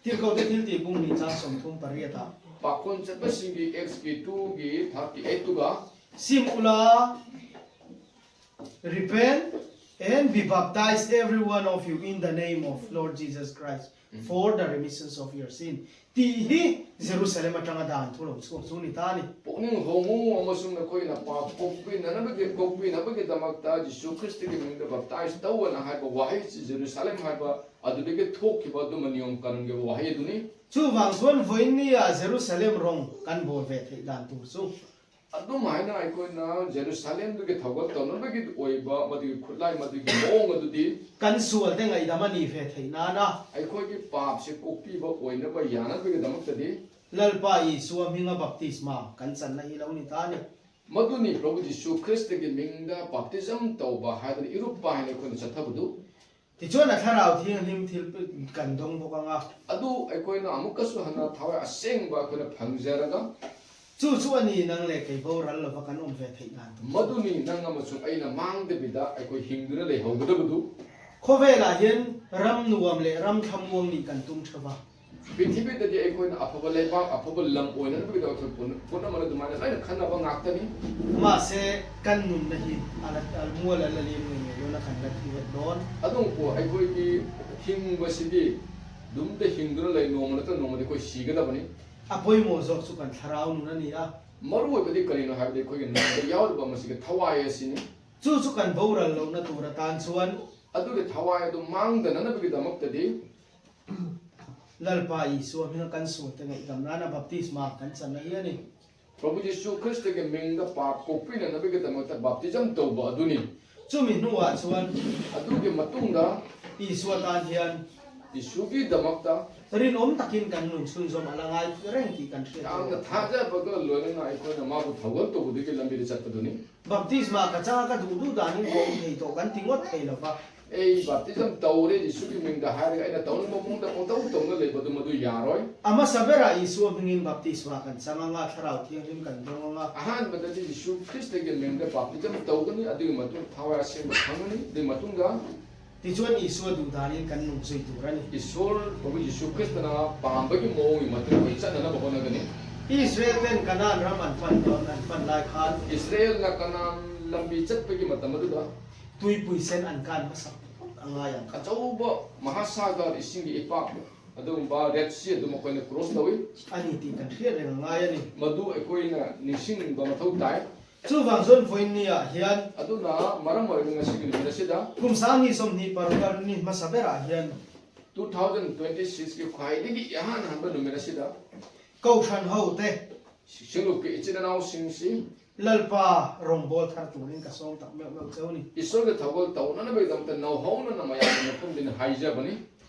Tirkote Thiltih bung hnih chang sawmthum pariata. ꯄꯥꯈꯣꯟ ꯆꯠꯄꯁꯤꯡꯒꯤ ꯑꯦꯛꯁꯀꯤ ꯇꯨꯒꯤ thirty ꯑꯩꯠꯇꯨꯒ Sim ula, repent and be baptized every one of you in the name of Lord Jesus Christ for the remissions of your sin. Tih hi Jerusalem atanga dan thu lo chhuak chu ni ta ni. ꯄꯨꯛꯅꯤꯡ ꯍꯣꯡꯉꯨ ꯑꯃꯁꯨꯡ ꯅꯈꯣꯏꯅ ꯄꯥꯞ ꯀꯣꯛꯄꯤꯅꯅꯕꯒꯤ, ꯀꯣꯛꯄꯤꯅꯕꯒꯤꯗꯃꯛꯇ ꯖꯤꯁꯨ ꯈ꯭ꯔꯤꯁꯇꯒꯤ ꯃꯤꯡꯗ ꯕꯞꯇꯥꯏꯁ ꯇꯧꯑꯣꯅ ꯍꯥꯏꯕ ꯋꯥꯍꯩꯁꯤ Jerusalem ꯍꯥꯏꯕ ꯑꯗꯨꯗꯒꯤ ꯊꯣꯛꯈꯤꯕ ꯑꯗꯨꯝꯕ ꯅꯤꯌꯣꯝ ꯀꯥꯅꯨꯟꯒꯤ ꯋꯥꯍꯩ ꯑꯗꯨꯅꯤ꯫ Chuvang chuan vawiin nia Jerusalem rawng kan bawl ve theih dan tur chu. ꯑꯗꯨꯝ ꯍꯥꯏꯅ ꯑꯩꯈꯣꯏꯅ ꯖꯦꯔꯨꯁꯥꯂꯦꯝꯗꯒꯤ ꯊꯧꯒꯠ ꯇꯧꯅꯕꯒꯤ ꯑꯣꯏꯕ ꯃꯗꯨꯒꯤ ꯈꯨꯠꯂꯥꯏ, ꯃꯗꯨꯒꯤ ꯃꯑꯣꯡ ꯑꯗꯨꯗꯤ Kan sualte ngaihdam a ni ve theih nana. ꯑꯩꯈꯣꯏꯒꯤ ꯄꯥꯞꯁꯦ ꯀꯣꯛꯄꯤꯕ ꯑꯣꯏꯅꯕ ꯌꯥꯅꯕꯒꯤꯗꯃꯛꯇꯗꯤ Lalpa Isua hminga baptisma kan channa hi lo ni ta ni. ꯃꯗꯨꯅꯤ ꯄ꯭ꯔꯚꯨ ꯖꯤꯁꯨ ꯈ꯭ꯔꯤꯁꯇꯒꯤ ꯃꯤꯡꯗ ꯕꯥꯞꯇꯤꯖꯝ ꯇꯧꯕ ꯍꯥꯏꯗꯅ ꯏꯔꯨꯞꯄ ꯍꯥꯏꯅ ꯑꯩꯈꯣꯏꯅ ꯆꯠꯊꯕꯗꯨ꯫ Tichuan a Thlarau Thianghlim thil kan dawng bawk ang a. အꯗꯨ ꯑꯩꯈꯣꯏꯅ ꯑꯃꯨꯛꯀꯁꯨ ꯍꯟꯅ ꯊꯋꯥꯏ ꯑꯁꯦꯡꯕ ꯑꯩꯈꯣꯏꯅ ꯐꯪꯖꯔꯒ Chu chu a ni nang le kei bo ral lova kan awm ve theih dan. ꯃꯗꯨꯅꯤ ꯅꯪ ꯑꯃꯁꯨꯡ ꯑꯩꯅ ꯃꯥꯡꯗꯕꯤꯗ ꯑꯩꯈꯣꯏ ꯍꯤꯡꯗꯨꯅ ꯂꯩꯍꯧꯒꯗꯕꯗꯨ꯫ Khawvelah hian ram nuam leh ram thlamuang nih kan tum theuh a. ꯄ꯭ꯔꯤꯊꯤꯕꯤꯗꯗꯤ ꯑꯩꯈꯣꯏꯅ ꯑꯐꯕ ꯂꯩꯕꯥꯛ ꯑꯐꯕ ꯂꯝ ꯑꯣꯏꯅꯅꯕꯒꯤꯗꯃꯛꯇ ꯄꯨꯝ- ꯄꯨꯝꯅꯃꯛꯅ ꯑꯗꯨꯃꯥꯏꯅ ꯂꯣꯏꯅ ꯈꯟꯅꯕ ꯉꯥꯛꯇꯅꯤ꯫ Mahse, kan nunna hi a la, a mual a la liam ngei ngei lo na kan la thlir dawn. ꯑꯗꯨꯕꯨ ꯑꯩꯈꯣꯏꯒꯤ ꯍꯤꯡꯕꯁꯤꯗꯤ ꯑꯗꯨꯝꯇ ꯍꯤꯡꯗꯨꯅ ꯂꯩ, ꯅꯣꯡꯃ ꯅꯠꯇ꯭ꯔꯒ ꯅꯣꯡꯃꯗꯤ ꯑꯩꯈꯣꯏ ꯁꯤꯒꯗꯕꯅꯤ꯫ A pawimawh zawk chu kan thlarau nun a ni a. ꯃꯔꯨ ꯑꯣꯏꯕꯗꯤ ꯀꯔꯤꯅꯣ ꯍꯥꯏꯕꯗꯤ ꯑꯩꯈꯣꯏꯒꯤ ꯅꯨꯡꯗ ꯌꯥꯎꯔꯤꯕ ꯃꯁꯤꯒꯤ ꯊꯋꯥꯏ ꯑꯁꯤꯅꯤ꯫ Chu chu kan boral lohna tur atan chuan ꯑꯗꯨꯒꯤ ꯊꯋꯥꯏ ꯑꯗꯨ ꯃꯥꯡꯗꯅꯅꯕꯒꯤꯗꯃꯛꯇꯗꯤ Lalpa Isua hming kan sual te ngaihdam nana baptisma kan channa hi a ni. ꯄ꯭ꯔꯚꯨ ꯖꯤꯁꯨ ꯈ꯭ꯔꯤꯁꯇꯒꯤ ꯃꯤꯡꯗ ꯄꯥꯞ ꯀꯣꯛꯄꯤꯅꯅꯕꯒꯤꯗꯃꯛꯇ ꯕꯥꯞꯇꯤꯖꯝ ꯇꯧꯕ ꯑꯗꯨꯅꯤ꯫ Chumi hnuah chuan ꯑꯗꯨꯒꯤ ꯃꯇꯨꯡꯗ Isua tan hian ꯌꯤꯁꯨꯒꯤꯗꯃꯛꯇ rinawm takin kan nun sunzawm a la ngai reng tih kan hriat ꯌꯥꯝꯅ a. ꯊꯥꯖꯕꯒ ꯂꯣꯏꯅꯅ ꯑꯩꯈꯣꯏꯅ ꯃꯥꯕꯨ ꯊꯧꯒꯜ ꯇꯧꯕꯗꯨꯒꯤ ꯂꯝꯕꯤꯗ ꯆꯠꯄꯗꯨꯅꯤ꯫ Baptisma ka changa ka duh duh danin ka awm thei tawh kan ti ngawt thei lo va. ꯑꯩ ꯕꯥꯞꯇꯤꯖꯝ ꯇꯧꯔꯦ ꯖꯤꯁꯨꯒꯤ ꯃꯤꯡꯗ ꯍꯥꯏꯔꯒ ꯑꯩꯅ ꯇꯧꯅꯤꯡꯕ ꯃꯑꯣꯡꯗ ꯄꯪꯇꯧ ꯇꯧꯅ ꯂꯩꯕꯗꯨ ꯃꯗꯨ ꯌꯥꯔꯣꯏ꯫ A hmasa bera Isua hmingin baptisma kan chang anga, Thlarau Thianghlim kan dawng anga. ꯑꯍꯥꯟꯕꯗꯗꯤ ꯖꯤꯁꯨ ꯈ꯭ꯔꯤꯁꯇꯒꯤ ꯃꯤꯡꯗ ꯕꯥꯞꯇꯤꯖꯝ ꯇꯧꯒꯅꯤ, ꯑꯗꯨꯒꯤ ꯃꯇꯨꯡ ꯊꯋꯥꯏ ꯑꯁꯦꯡꯕ ꯐꯪꯒꯅꯤ, ꯑꯗꯨꯒꯤ ꯃꯇꯨꯡꯗ Tichuan Isua duh danin kan nung zui tur a ni. ꯏꯁꯣꯔ ꯄ꯭ꯔꯚꯨ ꯖꯤꯁꯨ ꯈ꯭ꯔꯤꯁꯇꯅ ꯄꯥꯝꯕꯒꯤ ꯃꯑꯣꯡꯒꯤ ꯃꯇꯨꯡ ꯑꯩꯈꯣꯏ ꯆꯠꯅꯅꯕ ꯍꯣꯠꯅꯒꯅꯤ꯫ Israel ten Kanan ram an pan, an pan lai khan ꯏꯁꯔꯥꯌꯦꯜꯅ Kanan ꯂꯝꯕꯤ ꯆꯠꯄꯒꯤ ꯃꯇꯝ ꯑꯗꯨꯗ tuipui sen an kan hmasa phawt a ngai ang kha. ꯑꯆꯧꯕ ꯃꯍꯥꯁꯥꯒꯔ ꯏꯁꯤꯡꯒꯤ ꯏꯄꯥꯛ ꯑꯗꯨꯒꯨꯝꯕ ꯔꯦꯗ ꯁꯤ ꯑꯗꯨ ꯃꯈꯣꯏꯅ ꯀ꯭ꯔꯣꯁ ꯇꯧꯏ꯫ A ni tih kan hriat reng a ngai a ni. ꯃꯗꯨ ꯑꯩꯈꯣꯏꯅ ꯅꯤꯡꯁꯤꯡꯕ ꯃꯊꯧ ꯇꯥꯏ꯫ Chuvang chuan vawiinniah hian ꯑꯗꯨꯅ ꯃꯔꯝ ꯑꯣꯏꯔꯒ ꯉꯁꯤꯒꯤ ꯅꯨꯃꯤꯠ ꯑꯁꯤꯗ kum sang hnih sawmhnih paruk ni hmasa berah hian two thousand twenty six ꯀꯤ ꯈ꯭ꯋꯥꯏꯗꯒꯤ ꯏꯍꯥꯟ ꯍꯥꯟꯕ ꯅꯨꯃꯤꯠ ꯑꯁꯤꯗ Kohhran ho te ꯁꯤꯡꯂꯨꯞꯀꯤ ꯏꯆꯤꯟ ꯏꯅꯥꯎꯁꯤꯡꯁꯤ Lalpa rawngbawl thar turin ka sawm tak meuh meuh cheu ni. ꯏꯁꯣꯔꯒꯤ ꯊꯧꯒꯜ ꯇꯧꯅꯅꯕꯒꯤꯗꯃꯛꯇ ꯅꯧꯍꯧꯅꯅ ꯃꯌꯥꯝꯒꯤ ꯃꯐꯝꯗ ꯍꯥꯏꯖꯕꯅꯤ꯫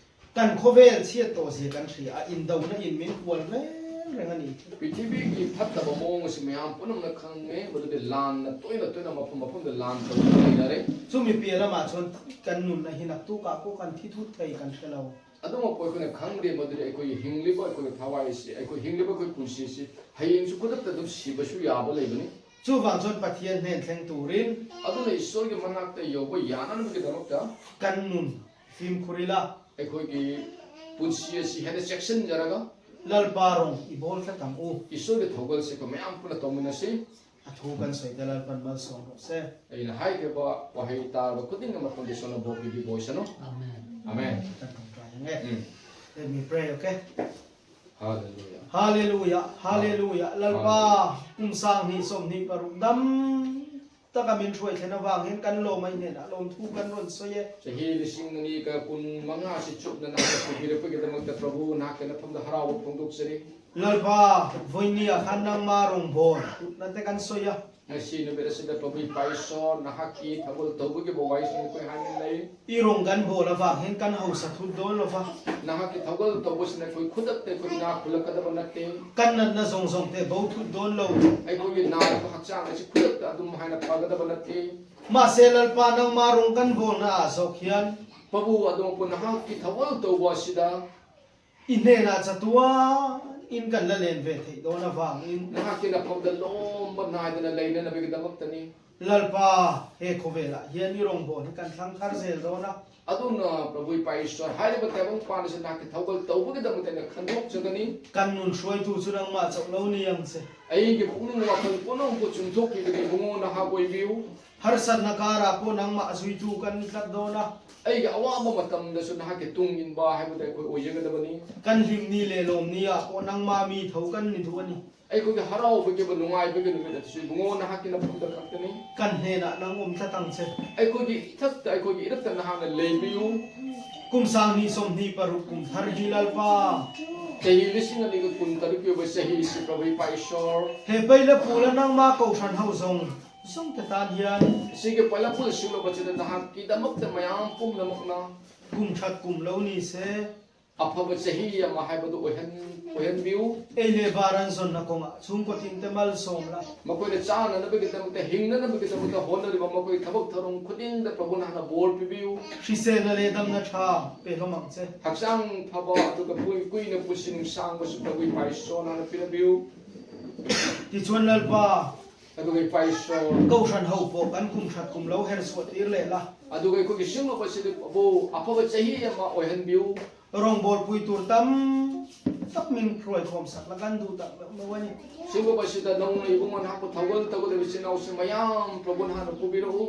Kan khawvel chhiat tawh zia kan hria a, indona in min kual hle ꯔꯦꯡꯒꯅꯤ꯫ ꯄ꯭ꯔꯤꯊꯤꯕꯤꯒꯤ ꯐꯠꯇꯕ ꯃꯑꯣꯡ ꯑꯁꯤ ꯃꯌꯥꯝ ꯄꯨꯝꯅꯃꯛꯅ ꯈꯪꯉꯦ, ꯃꯗꯨꯗꯤ ꯂꯥꯟꯅ ꯇꯣꯏꯅ ꯇꯣꯏꯅ ꯃꯐꯝ ꯃꯐꯝꯗ ꯂꯥꯟ ꯇꯧꯗꯨꯅ ꯂꯩꯅꯔꯦ꯫ ꯆꯨꯝꯃꯤ, ꯄꯤꯌꯦꯜ ꯑꯃ ꯁꯣꯟ ꯀꯟꯅꯨꯟ ꯑꯍꯤꯅ ꯇꯨ ꯀꯥꯀꯨ ꯀꯟꯊꯤ ꯊꯨꯠ ꯀꯩ ꯀꯟꯁꯦꯂꯧ꯫ ꯑꯗꯨꯃꯛꯄꯨ ꯑꯩꯈꯣꯏꯅ ꯈꯪꯗꯦ, ꯃꯗꯨꯗꯤ ꯑꯩꯈꯣꯏꯒꯤ ꯍꯤꯡꯂꯤꯕ ꯑꯩꯈꯣꯏꯒꯤ ꯊꯋꯥꯏ ꯑꯁꯤ, ꯑꯩꯈꯣꯏ ꯍꯤꯡꯂꯤꯕ ꯑꯩꯈꯣꯏ ꯄꯨꯟꯁꯤ ꯑꯁꯤ ꯍꯌꯦꯡꯁꯨ ꯈꯨꯗꯛꯇ ꯑꯗꯨꯝ ꯁꯤꯕꯁꯨ ꯌꯥꯕ ꯂꯩꯕꯅꯤ꯫ ꯆꯨ ꯐꯥꯡꯁꯣꯟ ꯄꯊꯤꯌꯦꯟ ꯍꯦꯟ ꯊꯦꯡ ꯇꯨꯔꯤꯟ꯫ ꯑꯗꯨꯅ ꯏꯁꯣꯔꯒꯤ ꯃꯅꯥꯛꯇ ꯌꯧꯕ ꯌꯥꯅꯅꯕꯒꯤꯗꯃꯛꯇ ꯀꯟꯅꯨꯟ ꯐꯤꯝ ꯈꯨꯔꯤꯂꯥ꯫ ꯑꯩꯈꯣꯏꯒꯤ ꯄꯨꯟꯁꯤ ꯑꯁꯤ ꯍꯦꯟꯅ ꯆꯦꯛꯁꯤꯟꯖꯔꯒ ꯂꯜꯄꯥꯔꯣꯡ ꯏꯕꯣꯜ ꯈꯇꯪ ꯎ꯫ ꯏꯁꯣꯔꯒꯤ ꯊꯧꯒꯜꯁꯦ ꯑꯩꯈꯣꯏ ꯃꯌꯥꯝ ꯄꯨꯟꯅ ꯇꯧꯃꯤꯟꯅꯁꯤ꯫ ꯑꯊꯨꯕꯟ ꯁꯣꯏꯗ ꯂꯜꯄꯟ ꯃꯜ ꯁꯣꯡꯔꯣꯁꯦ꯫ ꯑꯩꯅ ꯍꯥꯏꯈꯤꯕ ꯋꯥꯍꯩ ꯇꯥꯔꯕ ꯈꯨꯗꯤꯡꯃꯛ ꯃꯐꯝꯗ ꯏꯁꯣꯔꯅ ꯕꯣꯔ ꯄꯤꯕꯤꯕ ꯑꯣꯏꯁꯅꯨ꯫ ꯑꯃꯦꯟ꯫ ꯑꯃꯦꯟ꯫ ꯎꯝ꯫ Let me pray, okay? Hallelujah. Hallelujah, hallelujah. ꯂꯜꯄꯥ, ꯍꯥꯂꯦꯂꯨꯌꯥ꯫ ꯀꯨꯝꯁꯥꯡ ꯅꯤ ꯁꯣꯝ ꯅꯤ ꯄꯔꯨꯛ ꯗꯝ ꯇ ꯀꯃꯤꯟ ꯁꯣꯏ ꯊꯦꯅ ꯋꯥꯡ ꯍꯦꯟ ꯀꯟ ꯂꯣ ꯃꯩ ꯅꯦꯅ ꯂꯣꯝ ꯊꯨ ꯀꯟ ꯔꯣꯟ ꯁꯣꯏꯌꯦ꯫ ꯆꯍꯤ ꯂꯤꯁꯤꯡ ꯑꯅꯤꯒ ꯀꯨꯟ ꯃꯉꯥ ꯑꯁꯤ ꯆꯨꯞꯅ ꯅꯍꯥꯛꯅ ꯄꯨꯕꯤꯔꯛꯄꯒꯤꯗꯃꯛꯇ ꯄ꯭ꯔꯚꯨ ꯅꯍꯥꯛꯀꯤ ꯅꯐꯝꯗ ꯍꯔꯥꯎꯕ ꯐꯣꯡꯗꯣꯛꯆꯔꯤ꯫ ꯂꯜꯄꯥ, ꯚꯣꯏꯅꯤ ꯑꯈꯥꯟ ꯅꯪ ꯃꯥ ꯔꯣꯡ ꯚꯣꯔ ꯅꯠꯇꯦ ꯀꯟ ꯁꯣꯏꯌꯥ꯫ ꯉꯁꯤ ꯅꯨꯃꯤꯠ ꯑꯁꯤꯗ ꯄ꯭ꯔꯚꯨ ꯏꯄꯥ ꯏꯁꯣꯔ ꯅꯍꯥꯛꯀꯤ ꯊꯧꯒꯜ ꯇꯧꯕꯒꯤ ꯋꯥꯍꯩꯁꯤꯡ ꯑꯩꯈꯣꯏ ꯍꯥꯏꯃꯤꯟꯅꯩ꯫ ꯏꯔꯣꯡꯒꯟ ꯕꯣꯜ ꯑꯐꯥꯡ ꯍꯦꯟ ꯀꯟ ꯍꯧ ꯁꯥꯊꯨ ꯗꯣꯜ ꯂꯣꯐꯥ꯫ ꯅꯍꯥꯛꯀꯤ ꯊꯧꯒꯜ ꯇꯧꯕꯁꯤꯅ ꯑꯩꯈꯣꯏ ꯈꯨꯗꯛꯇ ꯑꯩꯈꯣꯏ ꯏꯅꯥꯛ ꯈꯨꯜꯂꯛꯀꯗꯕ ꯅꯠꯇꯦ꯫ ꯀꯟꯅ ꯅ ꯖꯣꯡ ꯖꯣꯡ ꯇꯦ ꯕꯧ ꯊꯨ ꯗꯣꯜ ꯂꯧ꯫ ꯑꯩꯈꯣꯏꯒꯤ ꯅꯥꯔꯤꯕ ꯍꯛꯆꯥꯡ ꯑꯁꯤ ꯈꯨꯗꯛꯇ ꯑꯗꯨꯝ ꯍꯥꯏꯅ ꯐꯒꯗꯕ ꯅꯠꯇꯦ꯫ ꯃꯥꯁꯦ ꯂꯜꯄꯥ ꯅꯪ ꯃꯥ ꯔꯣꯡꯒꯟ ꯕꯣꯜꯅ ꯑꯥ ꯖꯣꯛ ꯍꯤꯌꯟ꯫ ꯄ꯭ꯔꯚꯨ ꯑꯗꯨꯃꯛꯄꯨ ꯅꯍꯥꯛꯀꯤ ꯊꯧꯒꯜ ꯇꯧꯕ ꯑꯁꯤꯗ ꯏꯟꯅꯦꯅ ꯆꯠꯇꯨꯋꯥ ꯏꯟ ꯀꯟ ꯂꯂꯦꯟ ꯚꯦ ꯊꯩꯗꯣꯅ ꯚꯥꯡ ꯏꯟ꯫ ꯅꯍꯥꯛꯀꯤ ꯅꯐꯝꯗ ꯂꯣꯝꯕ ꯅꯥꯏꯗꯅ ꯂꯩꯅꯅꯕꯒꯤꯗꯃꯛꯇꯅꯤ꯫ ꯂꯜꯄꯥ ꯍꯦ ꯈꯣꯕꯦꯂꯥ ꯍꯦꯟ ꯏꯔꯣꯡ ꯕꯣꯜ ꯀꯟ ꯊꯪ ꯈꯔ ꯖꯦꯜꯗꯣꯅ꯫ ꯑꯗꯨꯅ ꯄ꯭ꯔꯚꯨ ꯏꯄꯥ ꯏꯁꯣꯔ ꯍꯥꯏꯔꯤꯕ ꯇꯥꯏꯕꯪ ꯄꯥꯟ ꯑꯁꯤ ꯅꯍꯥꯛꯀꯤ ꯊꯧꯒꯜ ꯇꯧꯕꯒꯤꯗꯃꯛꯇ ꯑꯩꯅ ꯈꯟꯗꯣꯛꯆꯒꯅꯤ꯫ ꯀꯟ ꯅꯨꯟ ꯁꯣꯏ ꯇꯨ ꯆꯨ ꯅꯪ ꯃꯥ ꯆꯧ ꯂꯧꯅꯤ ꯌꯪꯁꯦ꯫ ꯑꯩꯒꯤ ꯄꯨꯛꯅꯤꯡ ꯋꯥꯈꯜ ꯄꯨꯝꯅꯃꯛꯄꯨ ꯆꯨꯝꯊꯣꯛꯄꯤꯕꯒꯤ ꯏꯕꯨꯡꯉꯣ ꯅꯍꯥꯛ ꯑꯣꯏꯕꯤꯌꯨ꯫ ꯍꯔ ꯁꯠꯅ ꯀꯥꯔꯥ ꯄꯣ ꯅꯪ ꯃꯥ ꯑꯁꯨꯏ ꯇꯨ ꯀꯟ ꯈꯠꯗꯣꯅ꯫ ꯑꯩꯒꯤ ꯑꯋꯥꯕ ꯃꯇꯝꯗꯁꯨ ꯅꯍꯥꯛꯀꯤ ꯇꯨꯡ ꯏꯟꯕ ꯍꯥꯏꯕꯗꯨ ꯑꯩꯈꯣꯏ ꯑꯣꯏꯖꯒꯗꯕꯅꯤ꯫ ꯀꯟ ꯂꯤꯝꯅꯤ ꯂꯦꯂꯣꯝꯅꯤ ꯌꯥ ꯄꯣ ꯅꯪ ꯃꯥ ꯃꯤ ꯊꯧ ꯀꯟ ꯅꯤꯊꯨꯑꯅꯤ꯫ ꯑꯩꯈꯣꯏꯒꯤ ꯍꯔꯥꯎꯕꯒꯤ ꯑꯣꯏꯕ ꯅꯨꯡꯉꯥꯏꯕꯒꯤ ꯅꯨꯃꯤꯠ ꯑꯗꯨꯁꯨ ꯏꯕꯨꯡꯉꯣ ꯅꯍꯥꯛꯀꯤ ꯅꯐꯝꯗ ꯈꯛꯇꯅꯤ꯫ ꯀꯟ ꯍꯦꯅ ꯅꯪ ꯎꯝ ꯊꯇꯪꯁꯦ꯫ ꯑꯩꯈꯣꯏꯒꯤ ꯏꯊꯛꯇ ꯑꯩꯈꯣꯏꯒꯤ ꯏꯔꯛꯇ ꯅꯍꯥꯛꯅ ꯂꯩꯕꯤꯌꯨ꯫ ꯀꯨꯝꯁꯥꯡ ꯅꯤ ꯁꯣꯝ ꯅꯤ ꯄꯔꯨꯛ ꯀꯨꯝ ꯊꯔ ꯍꯤ ꯂꯜꯄꯥ꯫ ꯆꯍꯤ ꯂꯤꯁꯤꯡ ꯑꯅꯤꯒ ꯀꯨꯟ ꯇꯔꯨꯛꯀꯤ ꯑꯣꯏꯕ ꯆꯍꯤ ꯑꯁꯤ ꯄ꯭ꯔꯚꯨ ꯏꯄꯥ ꯏꯁꯣꯔ꯫ ꯍꯦ ꯄꯩꯂ ꯄꯨꯂ ꯅꯪ ꯃꯥ ꯀꯧꯁꯟ ꯍꯧꯖꯣꯡ꯫ ꯁꯣꯝ ꯇ ꯇꯥꯟ ꯍꯤꯌꯥꯟ꯫ ꯁꯤꯒꯤ ꯄꯩꯂ ꯄꯨꯜ ꯁꯤꯡꯂꯕꯁꯤꯗ ꯅꯍꯥꯛꯀꯤꯗꯃꯛꯇ ꯃꯌꯥꯝ ꯄꯨꯝꯅꯃꯛꯅ ꯀꯨꯝ ꯊꯠ ꯀꯨꯝ ꯂꯧꯅꯤꯁꯦ꯫ ꯑꯐꯕ ꯆꯍꯤ ꯑꯃ ꯍꯥꯏꯕꯗꯨ ꯑꯣꯏꯍꯟ ꯑꯣꯏꯍꯟꯕꯤꯌꯨ꯫ ꯑꯩ ꯂꯦꯕꯥꯔ ꯑꯟꯖꯣꯟꯅ ꯀꯣꯡꯉꯥ ꯁꯨꯝ ꯀꯣꯇꯤꯟ ꯇꯦꯃꯜ ꯁꯣꯝꯂ꯫ ꯃꯈꯣꯏꯅ ꯆꯥꯅꯅꯕꯒꯤꯗꯃꯛꯇ, ꯍꯤꯡꯅꯅꯕꯒꯤꯗꯃꯛꯇ ꯍꯣꯠꯅꯔꯤꯕ ꯃꯈꯣꯏ ꯊꯕꯛ ꯊꯧꯔꯝ ꯈꯨꯗꯤꯡꯗ ꯄ꯭ꯔꯚꯨ ꯅꯍꯥꯛꯅ ꯕꯣꯔ ꯄꯤꯕꯤꯌꯨ꯫ ꯍꯛꯆꯥꯡ ꯐꯕ ꯑꯗꯨꯒ ꯀꯨꯏ ꯀꯨꯏꯅ ꯄꯨꯟꯁꯤ ꯅꯨꯡꯁꯥꯡꯕꯁꯨ ꯄ꯭ꯔꯚꯨ ꯏꯄꯥ ꯏꯁꯣꯔ ꯅꯍꯥꯛꯅ ꯄꯤꯔꯕꯤꯌꯨ꯫ ꯑꯗꯨꯒ ꯏꯄꯥ ꯏꯁꯣꯔ ꯀꯧꯁꯟ ꯍꯧꯄꯣ ꯀꯟ ꯀꯨꯝꯁꯠ ꯀꯨꯝꯂꯧ ꯍꯦꯔ ꯁꯣꯠ ꯏꯔ ꯂꯩꯂꯥ꯫ ꯑꯗꯨꯒ ꯑꯩꯈꯣꯏꯒꯤ ꯁꯤꯡꯂꯨꯞ ꯑꯁꯤꯗ ꯄ꯭ꯔꯚꯨ ꯑꯐꯕ ꯆꯍꯤ ꯑꯃ ꯑꯣꯏꯍꯟꯕꯤꯌꯨ꯫ ꯔꯣꯡꯕꯣꯜ ꯄꯨꯏ ꯇꯨꯔ ꯇꯝ ꯇꯞ ꯃꯤꯡ ꯈ꯭ꯔꯣꯏ ꯈꯣꯝ ꯁꯛꯂ ꯀꯟꯗꯨ ꯇꯞ ꯃꯋꯥꯅꯤ꯫ ꯁꯤꯒꯨꯝꯕꯁꯤꯗ ꯅꯧꯅ ꯏꯕꯨꯡꯉꯣ ꯅꯍꯥꯛꯄꯨ ꯊꯧꯒꯜ ꯇꯧꯒꯗꯕ ꯏꯆꯤꯟ ꯏꯅꯥꯎꯁꯤꯡ ꯃꯌꯥꯝ ꯄ꯭ꯔꯚꯨ ꯅꯍꯥꯛꯅ ꯄꯨꯕꯤꯔꯛꯎ꯫